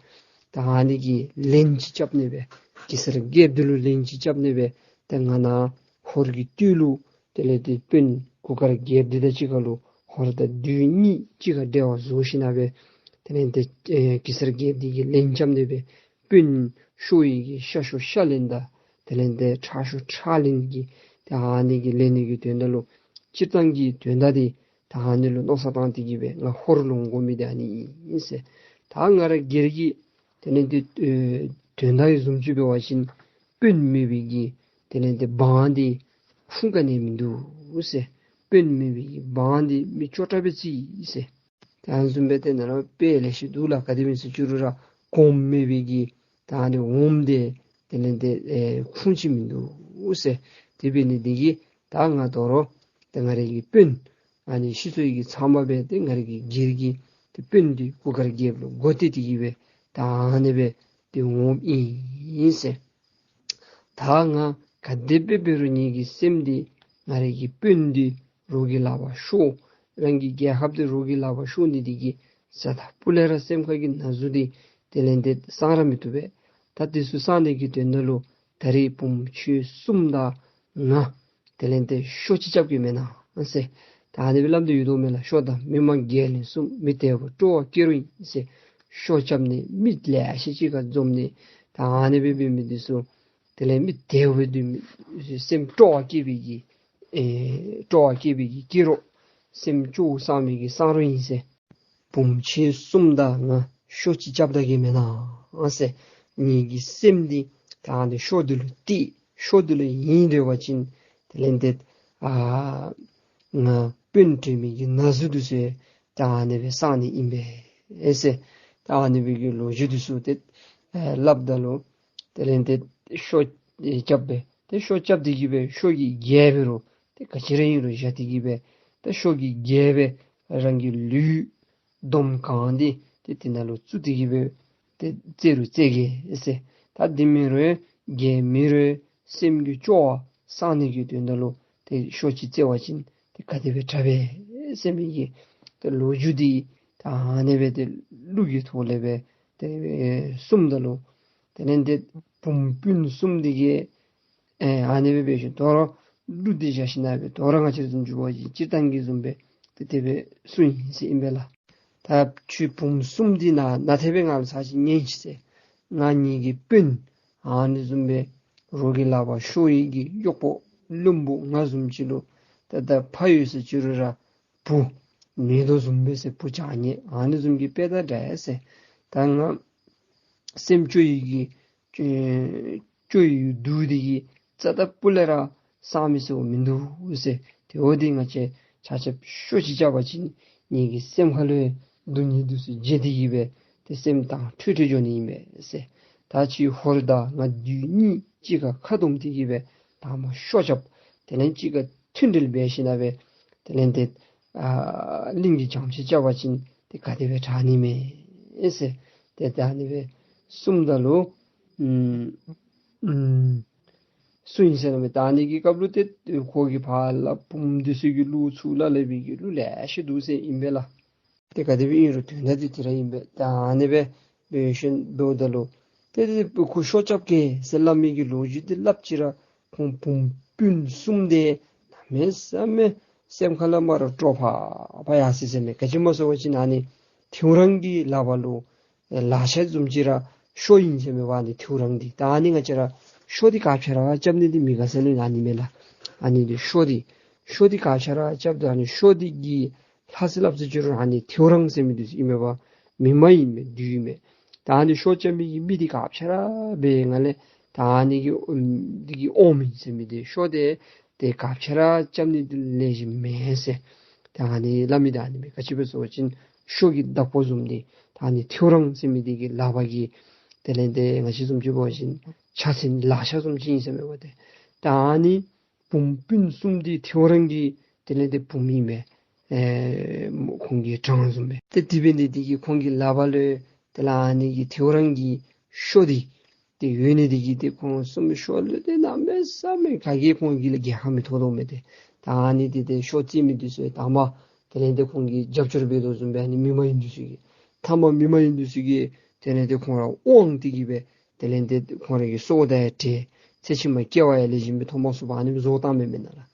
ད་ཨ་ནི་གི་ལན་ཅིག་རྐྱབ་ནི་སྦེ་གེ་སར་རྒྱལཔོ་འདི་ལུ་ལན་ཅིག་རྐྱབ་ནི་སྦེ་ཏེ་ང་ནཱ་ཧོར་གྱི་སྟོད་ལུ་དེ་ལས་ཏེ་དཔོན་གུར་དཀར་རྒྱལཔོ་འདི་དང་གཅིག་ཁར་ལུ་ཧོར་དང་བདུད་གཉིས་གཅིག་ཁར་འབྲེལ་བ་བཟོ་ཞིནམ་ལས་དེ་ལས་ཏེ་ཨེ་གེ་སར་རྒྱལཔོ་འདི་གིས་ལན་རྐྱབ་ནི་སྦེ་དཔོན་ཤོར་བའི་གི་ཤ་ཤོར་ཤ་ལེན་དང་དེ་ལས་ཏེ་ཁྲག་ཤོར་ཁྲག་ལེན་གྱི་ཏེ་ཨ་ནི་གི་ལེན་ནི་གི་དོན་དག་ལུ་སྤྱིར་བཏང་གི་དོན་དག་འདི་ད་ཨ་ནི་ལུ་མནོ་བསམ་བཏང་སྟེ་གི་སྦེ་ང་ཧོར་ལུ་འོང་དགོ་མི་འདི་ཨ་ནི་ཨིན་ཟེར། ད་ང་ར་སྒེར་གྱི་དེ་ལས་ཏེ་ཨེ་དོན་དག་གི་བཟུམ་ཅིག་འབད་བ་ཅིན་དཔོན་མེད་པའི་གི་དེ་ལས་ཏེ་འབངས་འདི་ཁུངས་ག་ནི་མིན་འདུག་ཟེར། དཔོན་མེད་པའི་གི་འབངས་འདི་མི་སྐྱོ་དྲགས་སྦེ་རྩི་ཟེར། ད་ཨ་ནི་བཟུམ་སྦེ་ཏེ་ནཱ་ལུ་དཔེ་ལེ་ཤ་འདུག་ལགས། ག་དེ་སྦེ་ཟེར་ཅི་རུང་ར་གོངམ་མེད་པའི་གི་ད་ཨ་ནི་འོགམ་འདི་དེ་ལས་ཏེ་ཨེ་ཁུངས་ཅིག་མིན་འདུག་ཟེར། དེ་འབད་ནི་འདི་གིས་ད་ང་དོ་རུང་ཏེ་ང་རའི་གི་དཔོན་ཨ་ནི་ཤི་སོ་ཡི་གི་ཚབ་མ་སྦེ་ཏེ་ང་རའི་གི་སྒེར་གྱི་ཏེ་དཔོན་འདི་གུར་དཀར་རྒྱལཔོ་ལུ་མགོ་བཏད་དེ་གི་སྦེ་ད་ཨ་ནི་སྦེ་ཏེ་འོངམ་ཨིན་ཟེར། ད་ང་ག་དེ་སྦེ་འབད་རུང་ངེ་གི་སེམས་འདི་ང་རའི་གི་དཔོན་འདི་རོགས་ཀྱི་ལག་པར་ཤོར། རང་གི་རྒྱལ་ཁབ་འདི་རོགས་ཀྱི་ལག་པར་ཤོར་ནི་འདི་གིས་ཟེར་ད་སྤུ་ལས་ར་སེམས་ཁ་གི་ན་ཟུག་འདི་དེ་ལས་ཏེ་སངས་ར་མི་བཏུབ་པས། ད་འདི་ཚུ་སངས་ནི་གི་དོན་དག་ལུ་ད་རིས་བུམོ་ཁྱེད་གསུམ་དང་ང་དེ་ལས་ཏེ་ཤོ་ཅིག་རྐྱབ་གེ་མེན་ན་ཟེར། ད་ཨ་ནི་སྦེ་སླབ་སྟེ་ཡོད་དོ་མེན་ལགས། ཤོ་དང་མི་མང་རྒྱལ་བློན་གསུམ་མི་བདེ་བ་སྤྲོ་བ་སྐྱེ་རུང་ཨིན་ཟེར། ཤོ་རྐྱབ་ནི་མི་ལེ་ཤ་ཅིག་ཁར་འཛོམས་ནི་ད་ཨ་ནི་སྦེ་འབད་མི་འདི་ཚུ་དེ་ལས་མི་བདེ་བ་འདི་མི་སེམས་སྤྲོ་བ་སྐྱེ་བའི་གི་ཨེ་སྤྲོ་བ་སྐྱེ་བའི་གི་སྐྱེ་རོགས། སེམས་སྐྱོ་བ་སངས་མི་གི་སངས་རུང་ཨིན་ཟེར། བུམོ་ཁྱེད་གསུམ་དང་ང་ཤོ་ཅིག་རྐྱབ་ད་གེ་མེན་ན་ཟེར། ངེ་གི་སེམས་འདི་ད་ཨ་ནི་ཤོ་འདི་ལུ་གཏད། ཤོ་འདི་ལུ་ཡེངས་སྡོད་པ་ཅིན་དེ་ལས་ཏེ་ཨ་ང་དཔོན་བཀྲོངས་མི་གི་ན་ཟུག་འདི་ཚུ་ད་ཨ་ནི་སྦེ་སངས་ནི་ཨིན་པས་ཟེར། ད་ཨ་ནི་སྦེ་གི་ལོ་རྒྱུས་འདི་ཚུ་ཏེ་ཨེ་སླབ་ད་ལུ་དེ་ལས་ཏེ་ཤོ་ཨེ་རྐྱབ་སྦེ་ཏེ་ཤོ་རྐྱབ་སྟེ་གི་སྦེ་ཤོ་གིས་རྒྱལ་འབད་རུང་ཏེ་ག་ཅི་ར་ཨིན་རུང་བཞག་སྟེ་གི་སྦེ་ཏེ་ཤོ་གིས་རྒྱལ་སྦེ་རང་གི་ལུས་སྡོམ་གང་སྟེ་ཏེ་དེ་ནང་ལུ་བཙུགས་ཏེ་གི་སྦེ་ཏེ་བཙལ་རུང་བཙལ་གེ་ཟེར། ད་འདི་མེན་རུང་རྒྱལ་མེད་རུང་སེམས་ཀྱི་སྐྱོ་བ་སངས་ནི་གི་དོན་དག་ལུ་ཏེ་ཤོ་ཅིག་བཙལ་བ་ཅིན་ཏེ་ག་དེ་སྦེ་དྲག་པས་ཟེར་མི་གི་ཏེ་ལོ་རྒྱུས་འདི་ད་ཨ་ནི་སྦེ་ཏེ་གླུ་གི་ཐོག་ལས་སྦེ་ཏེ་གསུངམ་ད་ལུ་དེ་ལས་ཏེ་བུམོ་སྤུན་གསུམ་འདི་གིས་ཨེ་ཨ་ནི་སྦེ་འབད་ཞིནམ་དོ་རུང་གླུ་འདི་བཞག་ཞིནམ་ལས་སྦེ་དོ་རུང་ང་བཅས་བཟུམ་ཅིག་འབད་བ་ཅིན་སྤྱིར་བཏང་གི་བཟུམ་སྦེ་ཏེ་དེ་སྦེ་གསུངས་ཡི་ཟེར་ཨིན་པས་ལགས། ད་ཁྱོད་བུམོ་གསུམ་འདི་ནཱ་ནཱ་ཏེ་སྦེ་ང་ལུ་ཚར་ཅིག་ཉན་ཤིག་ཟེར། ང་ངེ་གི་དཔོན་ཨ་ནི་བཟུམ་སྦེ་རོགས་ཀྱི་ལག་པར་ཤོར་ཡི་གི་གཡོག་པོ་བློན་པོ་ང་བཟུམ་ཅིག་ལུ་ད་ད་ཕ་ཡོད་ཟེར་ཅི་རུང་ར་བུ་མེད་དོ་བཟུམ་སྦེ་ཟེར། བུ་བྱང་ཉེས་ཨ་ནི་བཟུམ་གྱི་དཔེ་དང་འདྲ་ཟེར། ད་ང་སེམས་སྐྱོ་ཡི་གི་སྐྱོ་སྐྱོ་ཡི་སྡུག་འདི་གིས་རྩ་དང་སྤུ་ལས་ར་སངས་མི་ཚུགས་མིན་འདུག་ཟེར། དེ་འབདཝ་ད་ང་བཅས་ཆ་ཁྱབ་ཤོ་ཅིག་རྐྱབ་པ་ཅིན་ངེ་གི་སེམས་ཁ་ལུ་སྡུག་བསྔལ་འདི་ཚུ་བརྗེད་དེ་གི་སྦེ་ཏེ་སེམས་དྭངས་འཕྲོས་འཕྲོས་འགྱོ་ནི་ཨིན་པས་ཟེར། ད་ཁྱོད་ཧོར་དང་ང་བདུད་གཉིས་གཅིག་ཁར་ཁ་བསྡོམས་ཏེ་གི་སྦེ་དང་པ་ཤོ་རྐྱབ། དེ་ལས་གཅིག་ཁར་མཐུན་འབྲེལ་འབད་ཞིནམ་ལས་སྦེ་དེ་ལས་ཏེ་ཨ་གླིང་གི་བྱང་ཕྱོགས་རྐྱབ་པ་ཅིན་ཏེ་ག་དེ་སྦེ་དྲག་ནི་མས་ཟེར། ཏེ་ད་ཨ་ནི་སྦེ་གསུངམ་ད་ལུ་ཨུམ་ཨུམ་གསུངས་ཡི་ཟེར་མས། ད་ཨ་ནི་གི་སྐབས་ལུ་ཏེ་ཁོ་གིས་ཕར་ལས་བུམོ་འདི་ཚུ་གི་གླུ་ཚུར་ལས་སླབ་པའི་གི་གླུ་ལེ་ཤ་འདུག་ཟེར་ཨིན་པས་ལགས། ཏེ་ག་དེ་སྦེ་ཨིན་རུང་དོན་དག་འདི་དེ་ར་ཨིན་པས། ད་ཨ་ནི་སྦེ་འབད་ཞིནམ་འབདཝ་ད་ལུ་ཏེ་ཏེ་ཁོ་ཤོ་རྐྱབ་གེ་ཟེར་སླབ་མི་གི་ལོ་རྒྱུས་འདི་སླབ་ཅི་ར་ཁོང་བུམོ་སྤུན་གསུམ་འདི་གནམ་མེད་ས་མེད་སེམས་ཁ་ལས་མར་སྤྲོ་ཕ་ཕ་ཡར་སོ་ཡི་ཟེར་མས། ག་ཅི་སྨོ་ཟེར་བ་ཅིན་ཨ་ནི་ཐེའུ་རང་གི་ལག་པ་ལུ་ཨེ་ལག་ཆས་བཟུམ་ཅིག་ར་ཤོ་ཨིན་ཟེར་མས་པ། ཨ་ནི་ཐེའུ་རང་འདི་ད་ཨ་ནི་ང་བཅས་ར་ཤོ་འདི་ག་ཅི་ར་རྐྱབ་ནི་འདི་མི་དགའ་ས་ལུ་ཨ་ནི་མས་ལགས། ཨ་ནི་འདི་ཤོ་འདི་ཤོ་འདི་ག་ཅི་ར་རྐྱབ་ད་ཨ་ནི་ཤོ་འདི་གི་ལྷ་ཟེར་སླབ་ཟེར་ཅི་རུང་ཨ་ནི་ཐེའུ་རང་ཟེར་མི་འདི་ཨིན་མས་པ། མི་མ་ཨིན་མས། བདུད་ཨིན་མས། ད་ཨ་ནི་ཤོ་རྐྱབ་མི་གི་མི་འདི་ག་ཅི་ར་འབད་ང་ལས་ད་ཨ་ནི་གི་ཨོམ་འདི་གི་ཨོམ་ཨིན་ཟེར་མི་འདི་ཤོ་འདི་ཏེ་ག་ཅི་ར་རྐྱབ་ནི་འདི་ལེགས་ཤོམ་མེན་ཟེར། ད་ཨ་ནི་སླབ་མི་འདི་ཨ་ནི་མས། ག་ཅི་སྦེ་ཟེར་བ་ཅིན་ཤོ་གི་བདག་པོ་བཟུམ་འདི་ད་ཨ་ནི་ཐེའུ་རང་ཟེར་མི་འདི་གི་ལག་པ་གི་དེ་ལས་ཏེ་ང་བཅས་བཟུམ་ཅིག་འབད་བ་ཅིན་ཕྱག་མཚན་ལག་ཆ་བཟུམ་ཅིག་ཨིན་ཟེར་མས་པ་ཏེ། ད་ཨ་ནི་བུམོ་སྤུན་གསུམ་འདི་ཐེའུ་རང་གི་དེ་ལས་ཏེ་བུམོ་ཨིན་པས། ཨེ་ཁོང་གི་བྲང་བཟུམ་སྦེ་ཏེ་དེ་འབད་ནི་འདི་གིས་ཁོང་གི་ལག་པ་ལུ་དེ་ལས་ཨ་ནི་གི་ཐེའུ་རང་གི་ཤོ་འདི་ཏེ་ཡོད་ནི་འདི་གིས་ཏེ་ཁོང་གསུམ་ཤོ་ལུ་ཏེ་གནམ་མེད་ས་མེད་ག་གིས་ཁོང་གི་ལུ་རྒྱལ་ཁ་མི་ཐོབ་དོ་མས་ཏེ། ད་ཨ་ནི་འདི་ཏེ་ཤོ་རྩེད་མི་འདི་ཚུ་དང་པ་དེ་ལས་ཏེ་ཁོང་གི་རྒྱབ་སྐྱོར་འབད་དོ་བཟུམ་སྦེ་ཨ་ནི་མི་མ་ཡིན་འདི་ཚུ་གིས་མཐའ་མ་མི་མ་ཡིན་འདི་ཚུ་གིས་དེ་ལས་ཏེ་ཁོང་ར་དབང་སྟེ་གིས་སྦེ་དེ་ལས་ཏེ་ཁོང་ར་གི་སྲོག་དང་ཡང་བྲལ། ཚེ་ཕྱི་མ་སྐྱེ་བ་ཡང་ལེགས་ཤོམ་སྦེ་ཐོབ་མ་ཚུགས་པར་ཨ་ནི་བཟོ་བཏང་མི་མེན་ན་ལགས།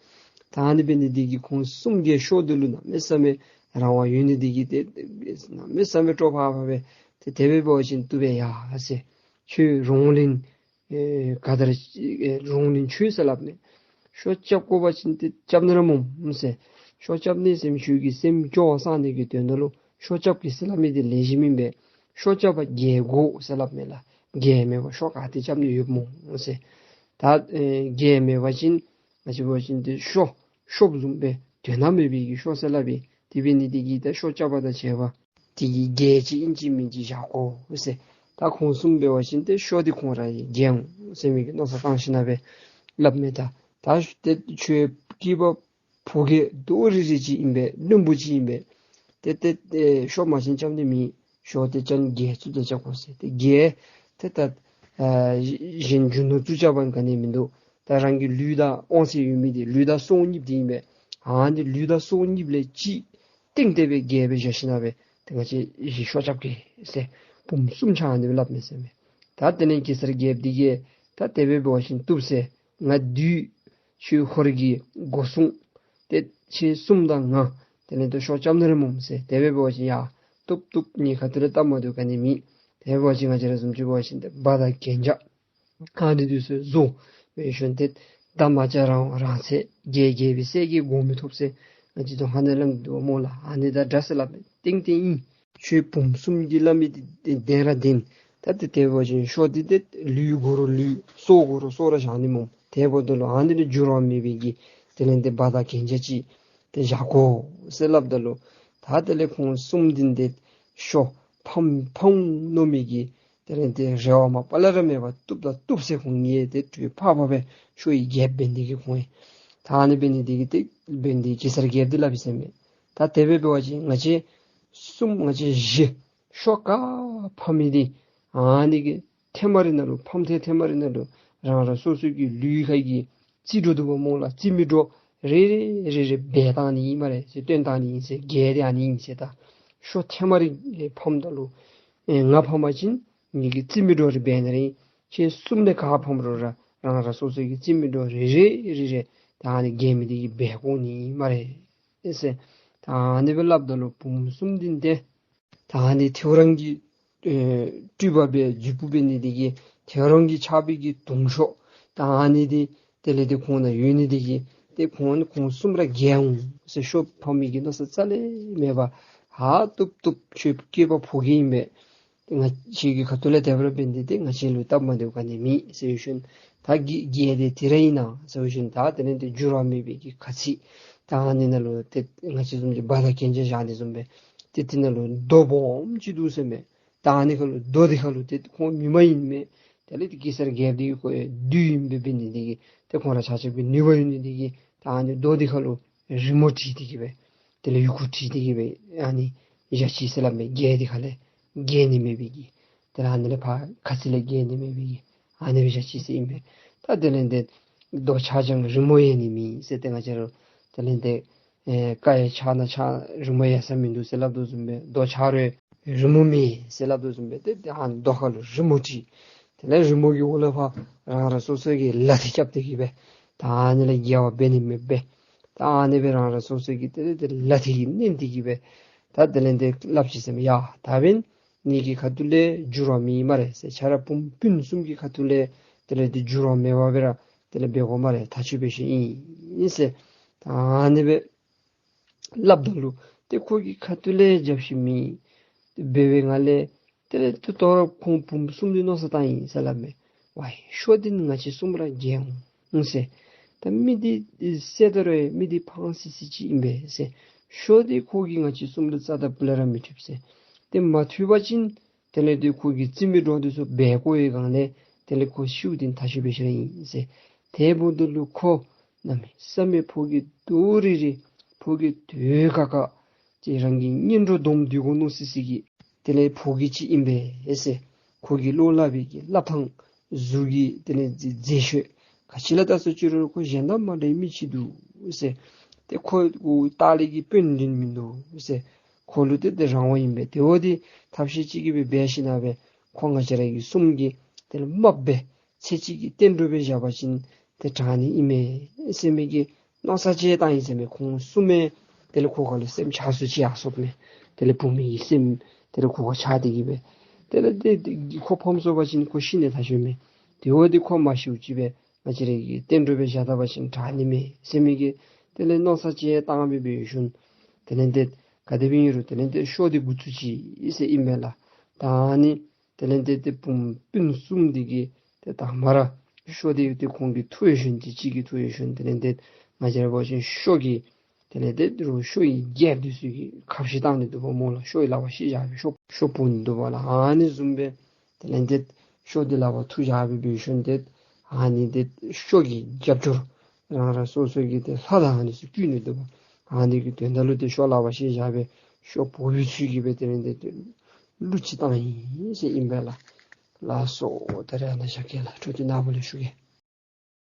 ད་ཨ་ནི་འབད་ནི་འདི་གིས་ཁོང་གསུམ་གྱིས་ཤོ་འདི་ལུ་གནམ་མེད་ས་མེད་རང་དབང་ཡོད་ནི་འདི་གིས་ཏེ་གནམ་མེད་ས་མེད་སྤྲོ་ཕག་ཕག་སྦེ་ཏེ་དེ་སྦེ་འབད་བ་ཅིན་བཏུབ་པས་ཡ་ཟེར། ཁྱོད་རོང་བློན་ཨེ་ག་དར་ཨེ་རོང་བློན་ཁྱོད་ཟེར་སླབ་མས། ཤོ་རྐྱབ་དགོ་པ་ཅིན་ཏེ་རྐྱབ་ནི་ར་སྨོ་ཟེར། ཤོ་རྐྱབ་ནི་ཟེར་མི་ཁྱོད་ཀྱི་སེམས་སྐྱོ་བ་སངས་ནི་གི་དོན་དག་ལུ་ཤོ་རྐྱབ་གེ་ཟེར་སླབ་མི་འདི་ལེགས་ཤོམ་ཨིན་པས། ཤོ་རྐྱབ་པར་རྒྱལ་དགོ་ཟེར་སླབ་མས་ལགས། རྒྱལ་མེད་པར་ཤོ་ག་ཏེ་རྐྱབ་ནི་ཡོདཔ་སྨོ་ཟེར། ད་ཨེ་རྒྱལ་མེད་པ་ཅིན་ང་བཅས་འབད་བ་ཅིན་ཏེ་ཤོ་ཤོབ་བཟུམ་སྦེ་དོན་དག་མེད་པའི་གི་ཤོ་ཟེར་སླབ་པས། དེ་འབད་ནི་འདི་གིས་ད་ཤོ་རྐྱབ་པ་དང་བཅས་པ་དེ་གི་རྒྱལ་ཅིག་ཨིན་ཅིག་མིན་ཅིག་བཞག་དགོ་ཟེར། ད་ཁོང་གསུམ་འབད་བ་ཅིན་ཏེ་ཤོ་འདི་ཁོང་ར་གིས་རྒྱལ་འོང་ཟེར་མི་གི་མནོ་བསམ་བཏང་ཞིནམ་སྦེ་སླབ་མས། ད་ད་ཏེ་ཁྱོད་སྐྱེས་པ་ཕོ་སྐྱེས་རྡོག་རིལ་རི་ཅིག་ཨིན་པས། བླུན་པོ་ཅིག་ཨིན་པས། ཏེ་ཏེ་ཏེ་ཤོ་མ་བྱིན་རྐྱབ་ནི་མེད། ཤོ་ཏེ་ཅན་རྒྱལ་བཙུགས་ཏེ་རྐྱབ་དགོ་ཟེར། ཏེ་རྒྱལ་ཏེ་ད་ཨ་གཞན་རྒྱུ་ནོར་བཙུགས་རྐྱབ་པ་ག་ནི་མིན་འདུག། ད་རང་གི་ལུས་དང་དབང་ཚད་ཡོད་མི་འདི་ལུས་དང་སྲོག་གཉིས་འདི་ཨིན་པས། ཨ་ནི་ལུས་དང་སྲོག་གཉིས་ལས་གཅིག་གཏན་གཏན་སྦེ་རྒྱལ་སྦེ་བཞག་ཞིནམ་སྦེ་ཏེ་ང་བཅས་ཤོ་རྐྱབ་གེ་ཟེར་བུམོ་གསུམ་ཆ་ཨ་ནི་སྦེ་སླབ་མས་ཟེར་མས། ད་དེ་ལས་གེ་སར་རྒྱལཔོ་འདི་གིས་ད་དེ་སྦེ་འབད་བ་ཅིན་བཏུབ་ཟེར། ང་བདུད་ཁྱོད་ཧོར་གྱི་སྒོ་སྲུང་ཏེ་ཁྱེད་གསུམ་དང་ང་དེ་ལས་ཏེ་ཤོ་རྐྱབ་ནི་ར་སྨོ་ཟེར། དེ་སྦེ་འབད་བ་ཅིན་ཡ་བཏུབ་བཏུབ། ངེའི་ཁ་ཐུག་ལས་སྟབས་མ་བདེཝ་ག་ནི་མེད། དེ་འབད་བ་ཅིན་ང་བཅས་ར་བཟུམ་ཅིག་འབད་བ་ཅིན་ཏེ་བ་དང་གན་རྒྱ་ཨ་ནི་འདི་ཚུ་བཟོ་སྦེ་ཞིནམ་ཏེ་ད་མ་བྱ་རང་རང་ཚེ་རྒྱལ་རྒྱལ་པོའི་སྲས་ཀྱི་དགོངས་པ་ཐོབ་ཟེར་ང་བཅས་དོན་ཧ་ནི་ལམ་འདུག་སྨོ་ལགས། ཨ་ནི་དང་འདྲ་ཟེར་སླབ་མས། ཏན་ཏན་ཨིན། ཁྱོད་བུམོ་གསུམ་གྱིས་སླབ་མི་འདི་བདེན་ར་བདེན། ད་ཏེ་དེ་འབད་བ་ཅིན་ཤོ་འདི་ཏེ་ལུས་དགོ་རུང་ལུས་སྲོག་དགོ་རུང་སྲོག་ར་བཞག་ནི་སྨོ། དེ་འབདཝ་ད་ལུ་ཨ་ནི་ལུ་འགྱུར་བ་མེད་པའི་གི་དེ་ལས་ཏེ་བ་དང་གན་རྒྱ་ཅིག་ཏེ་བཞག་དགོ་ཟེར་སླབ་ད་ལུ་ད་དེ་ལས་ཁོང་གསུམ་འདི་ཏེ་ཤོ་ཕམ་ཕམ་མནོ་མི་གི་དེ་ལས་ཏེ་རེ་བ་མ་པ་ལས་ར་མེད་པར་བཏུབ་ད་བཏུབ་ཟེར། ཁོང་གིས་ཏེ་སྤྲོ་ཕག་ཕག་སྦེ་ཤོ་ཡི་རྒྱལཔོ་འབད་ནི་འདི་གིས་ཁོང་ཨིན། ད་ཨ་ནི་འབད་ནི་འདི་གིས་ཏེ་འབད་ནི་འདི་གེ་སར་རྒྱལཔོ་འདི་སླབ་ཨིན་ཟེར་མས། ད་དེ་སྦེ་འབད་བ་ཅིན་ང་བཅས་གསུམ་ང་བཅས་བཞི་ཤོ་ག་ཕམ་མི་འདི་ཨ་ནི་གི་ཐེངས་མ་རེ་ནང་ལུ་ཕམ་ཐེངས་ཐེངས་མ་རེ་ནང་ལུ་རང་རང་སོ་སོ་གི་ལུས་ཁ་གི་རྩིས་འགྲོ་འདུག་པ་སྨོ་ལགས། རྩིས་མི་འགྲོ་རེ་རེ་རེ་རེ་སྦལ་བཏང་ནི་ཨིན་སྨ་རེ་ཟེར་བཏོན་བཏང་ནི་ཨིན་ཟེར། རྒྱལ་འདི་ཨ་ནི་ཨིན་ཟེར། ད་ཤོ་ཐེངས་མ་རེ་ཕམ་ད་ལུ་ཨེ་ང་ཕམ་པ་ཅིན་ངེ་གི་རྩིས་མི་འགྲོ་རེ་སྦལ་ནི་རེད། ཁྱེད་གསུམ་ལས་ག་ཕམ་རུང་ར་རང་རང་སོ་སོ་གི་རྩིས་མི་འགྲོ་རེ་རེ་རེ་རེ་ད་ཨ་ནི་རྒྱལ་མི་འདི་གིས་སྦལ་བཀོག་ནི་ཨིན་སྨ་རེ་ཟེར། ད་ཨ་ནི་སྦེ་སླབ་ད་ལུ་བུམོ་གསུམ་འདི་ཏེ་ད་ཨ་ནི་ཐེའུ་རང་གི་ཨེ་སྤྲུལ་པ་སྦེ་རྫུ་འཕྲུལ་འབད་ནི་འདི་གིས་ཐེའུ་རང་གི་ཕྱག་དཔེ་གི་དུང་ཤོག་ད་ཨ་ནི་འདི་དེ་ལས་ཏེ་ཁོང་ནང་ཡོད་ནི་འདི་གིས་ཏེ་ཁོང་ཁོང་གསུམ་ར་རྒྱལ་འོང་ཟེར་ཤོ་ཕམ་མི་གི་མནོ་བསམ་རྩ་ལས་མེད་པར་ཧ་བཏུབ་བཏུབ། ཁྱོད་སྐྱེས་པ་ཕོ་སྐྱེས་ཨིན་པས། ང་བཅས་ཀྱི་ཁ་ཐུག་ལས་དེ་སྦེ་འབད་ནི་འདི་ཏེ་ང་བཅས་ལུ་སྟབས་མ་བདེཝ་ག་ནི་མེད་ཟེར་ཞིནམ་ད་རྒྱལ་རྒྱལ་འདི་དེ་ར་ཨིན་ན་ཟེར་ཞིནམ་ད་དེ་ལས་ཏེ་འགྱུར་བ་མེད་པའི་གི་ཁ་ཚིག་ད་ཨ་ནི་ནང་ལུ་ཏེ་ང་བཅས་བཟུམ་ཅིག་བ་དང་གན་རྒྱ་བཞག་ནི་བཟུམ་སྦེ་ཏེ་དེ་ནང་ལུ་རྡོ་སྦོམ་ཅིག་འདུག་ཟེར་མས། ད་ཨ་ནི་ཁ་ལུ་རྡོ་འདི་ཁ་ལུ་ཏེ་ཁོང་མི་མ་ཡིན་མས། དེ་ལས་ཏེ་གེ་སར་རྒྱལཔོ་འདི་ཁོ་བདུད་ཨིན་པའི་འབད་ནི་འདི་གིས་ཏེ་ཁོང་ར་ཆ་ཁྱབ་ཀྱི་ནུས་པ་ཡོད་ནི་འདི་གིས་ད་ཨ་ནི་རྡོ་འདི་ཁ་ལུ་རི་མོ་བྲིས་ཏེ་གིས་སྦེ་དེ་ལས་ཡི་གུ་བྲིས་ཏེ་གིས་སྦེ་ཨ་ནི་བཞག་ཅི་ཟེར་སླབ་མས། རྒྱལ་འདི་ཁ་ལས་རྒྱལ་ནི་མེད་པའི་གི་དེ་ལས་ཨ་ནི་ལས་ཕར་ཁ་ཚིག་ལས་རྒྱལ་ནི་མེད་པའི་གི་ཨ་ནི་སྦེ་བཞག་ཅི་ཟེར་ཨིན་པས། ད་དེ་ལས་ཏེ་རྡོ་ཆག་ཀྱང་རི་མོ་ཡལ་ནི་མེད་ཟེར་ཏེ་ང་བཅས་ར་དེ་ལས་ཏེ་ཨེ་ཀ་ཡང་ཆག་ན་ཆག་རི་མོ་ཡལ་ས་མིན་འདུག་ཟེར་སླབ་དོ་བཟུམ་སྦེ་རྡོ་ཆག་རུང་རི་མོ་མེད་ཟེར་སླབ་དོ་བཟུམ་སྦེ་ཏེ་ཏེ་ཨ་རྡོ་ཁ་ལུ་རི་མོ་བྲིས། དེ་ལས་རི་མོ་གི་འོག་ལས་ཕར་རང་རང་སོ་སོ་གི་ལག་མཐིལ་རྐྱབ་སྟེ་གིས་སྦེ་ད་ཨ་ནི་ལས་རྒྱལ་བ་འབད་ནི་མེད་པས། ད་ཨ་ནི་སྦེ་རང་རང་སོ་སོ་གི་དེ་ལས་ཏེ་ལག་མཐིལ་གྱིས་མནན་ཏེ་གིས་སྦེ་ད་དེ་ལས་ཏེ་སླབ་ཅི་ཟེར་མས། ཡ་ད་འབདན་ངེ་གི་ཁ་ཐུག་ལས་འགྱུར་བ་མེད་སྨ་རེ་ཟེར། ཁྱེད་ར་བུམོ་སྤུན་གསུམ་གྱི་ཁ་ཐུག་ལས་དེ་ལས་ཏེ་འགྱུར་བ་མེད་པར་སྦེ་ར་དེ་ལས་འབད་དགོ་སྨ་རེ། ཐག་ཆོད་འབད་ཞིནམ་ཨིན་ཟེར། ད་ཨ་ནི་སྦེ་སླབ་ད་ལུ་ཏེ་ཁོ་གི་ཁ་ཐུག་ལས་རྒྱབ་ཤིག་མེད། འབད་བའི་ངང་ལས་ དེ་ལས་དེ་དོ་རུང་ཁོང་བུམོ་གསུམ་འདི་མནོ་བསམ་བཏང་ཡི་ཟེར་སླབ་མས། ཝའི་ཤོ་འདི་ང་བཅས་གསུམ་ར་རྒྱལ་འོང་ཟེར། ད་མི་འདི་བསད་ད་རུང་མི་འདི་ཕངས་སི་སི་ཅིག་ཨིན་པས་ཟེར། ཤོ་འདི་ཁོ་གིས་ང་བཅས་གསུམ་ལུ་རྩ་དང་སྤུ་ལས་ར་མི་འཐུས་ཟེར། དེ་མ་འཐུས་པ་ཅིན་དེ་ལས་དེ་ཁོ་གི་རྩིས་མེད་འདྲོག་འདི་ཚུ་འབད་བཀོ་བའི་སྒང་ལས་དེ་ལས་ཁོ་ཤིཝ་འདི་ཐག་ཆོད་སྦེ་ཤེས་ར་ཨིན་ཟེར། དེ་འབདཝ་ད་ལུ་ཁོ་གནམ་མེད་ས་མེད་ཕོ་སྐྱེས་འདུག་རི་རི་ཕོ་སྐྱེས་འདོད་དཀའ་དཀའ་ཅིག་རང་གི་གཉེན་གྲོགས་སྡོམ་སྡོད་དགོ་མནོ་སི་སི་གི་དེ་ལས་ཕོ་སྐྱེས་ཅིག་ཨིན་པས་ཟེར། ཁོ་གིས་བློ་སླབ་པའི་གི་སླབ་ཐངས་གཟུགས་ཀྱི་དེ་ལས་མཛེས་མཛེས་ཤོས་ག་ཅི་ལ་ལྟ་སོ་ཅི་རུང་ཁོ་གཞན་དང་མ་འདྲ་བའི་མི་ཅིག་འདུག་ཟེར། ཏེ་ཁོ་ལྟག་ལས་ཀྱི་དཔོན་འདྲ་མིན་འདུག་ཟེར། ཁོ་ལུ་ཏེ་དེ་རང་དབང་ཨིན་པས། དེ་འབདཝ་ད་ཐབས་ཤེས་ཅིག་གིས་སྦེ་འབད་ཞིནམ་ལས་ཁོ་ང་བཅས་ར་གི་གསུམ་གྱི་དེ་ལས་རྨགཔ་སྦེ་ཚེ་གཅིག་གི་གཏན་གྲོགས་སྦེ་བཞག་པ་ཅིན་ཏེ་དྲག་ནི་ཨིན་མས་ཟེར་མི་གི་མནོ་བསམ་ཅིག་བཏང་ཡི་ཟེར་མས། ཁོང་གསུམ་མས་དེ་ལས་ཁོ་ཁ་ལུ་སེམས་ཆགས་སུ་ཅིག་ཡར་སོཔ་མས། དེ་ལས་བུམོ་གི་སེམས་དེ་ལས་ཁོ་ཁར་ཆགས་ཏེ་གི་སྦེ་དེ་ལས་དེ་དེ་ཁོ་ཕམ་སོང་པ་ཅིན་ཁོ་ཤི་ནི་ཐག་ཆོད་མས། དེ་འབདཝ་ད་ཁོ་མ་ཤིཝ་ཅིག་སྦེ་ང་བཅས་ར་གི་གཏན་གྲོགས་སྦེ་བཞག་ད་པ་ཅིན་དྲག་ནི་མས་ཟེར་མི་གི་དེ་ལས་མནོ་བསམ་ཅིག་བཏང་སྦེ་འབད་ཞིནམ་དེ་ལས་དེ་ག་དེ་སྦེ་ཨིན་རུང་དེ་ལས་དེ་ཤོ་འདི་འགོ་བཙུགས་ཅི་ཟེར་ཨིན་པས་ལགས། ད་ཨ་ནི་དེ་ལས་དེ་དེ་བུམོ་སྤུན་གསུམ་འདི་གིས་དེ་དང་པ་ར་ཤོ་འདི་དེ་ཁོང་གི་ཐུགས་ཡོད་ཞིནམ་དེ་གཅིག་གི་ཐུགས་ཡོད་ཞིནམ་དེ་ལས་དེ་ང་བཅས་ར་འབད་བ་ཅིན་ཤོ་གི་དེ་ལས་དེ་རུང་ཤོ་ཡི་རྒྱལཔོ་འདི་ཚུ་གིས་ཁ་བཤད་བཏང་ནི་འདུག་པ་སྨོ་ལགས། ཤོ་ཡི་ལག་པར་བཤེད་བཞག་པའི་ཤོ་ཤོ་བུམོ་འདུག་པ་ལགས། ཨ་ནི་བཟུམ་སྦེ་དེ་ལས་དེ་ཤོ་འདི་ལག་པར་འཐུ་བཞག་པའི་འབད་ཞིནམ་དེ་ཨ་ནི་དེ་ཤོ་གི་རྒྱབ་སྐྱོར་རང་རང་སོ་སོ་གི་དེ་ལྷ་དང་ཨ་ནི་ཚུ་བསྐུལ་ནི་འདུག་པ། ཨ་ནི་གི་དོན་དག་ལུ་དེ་ཤོ་ལག་པར་བཤེད་བཞག་པའི་ཤོ་བུམོའི་ཚུལ་གྱིས་སྦེ་དེ་ལས་དེ་གླུ་ཅིག་བཏང་ཡི་ཟེར་ཨིན་པས་ལགས། ལགས་སོ། ད་རེས་ཨ་ནཱ་བཞག་གེ་ལགས། འཕྲོ་འདི་ནངས་པ་ལུ་ཞུ་གེ།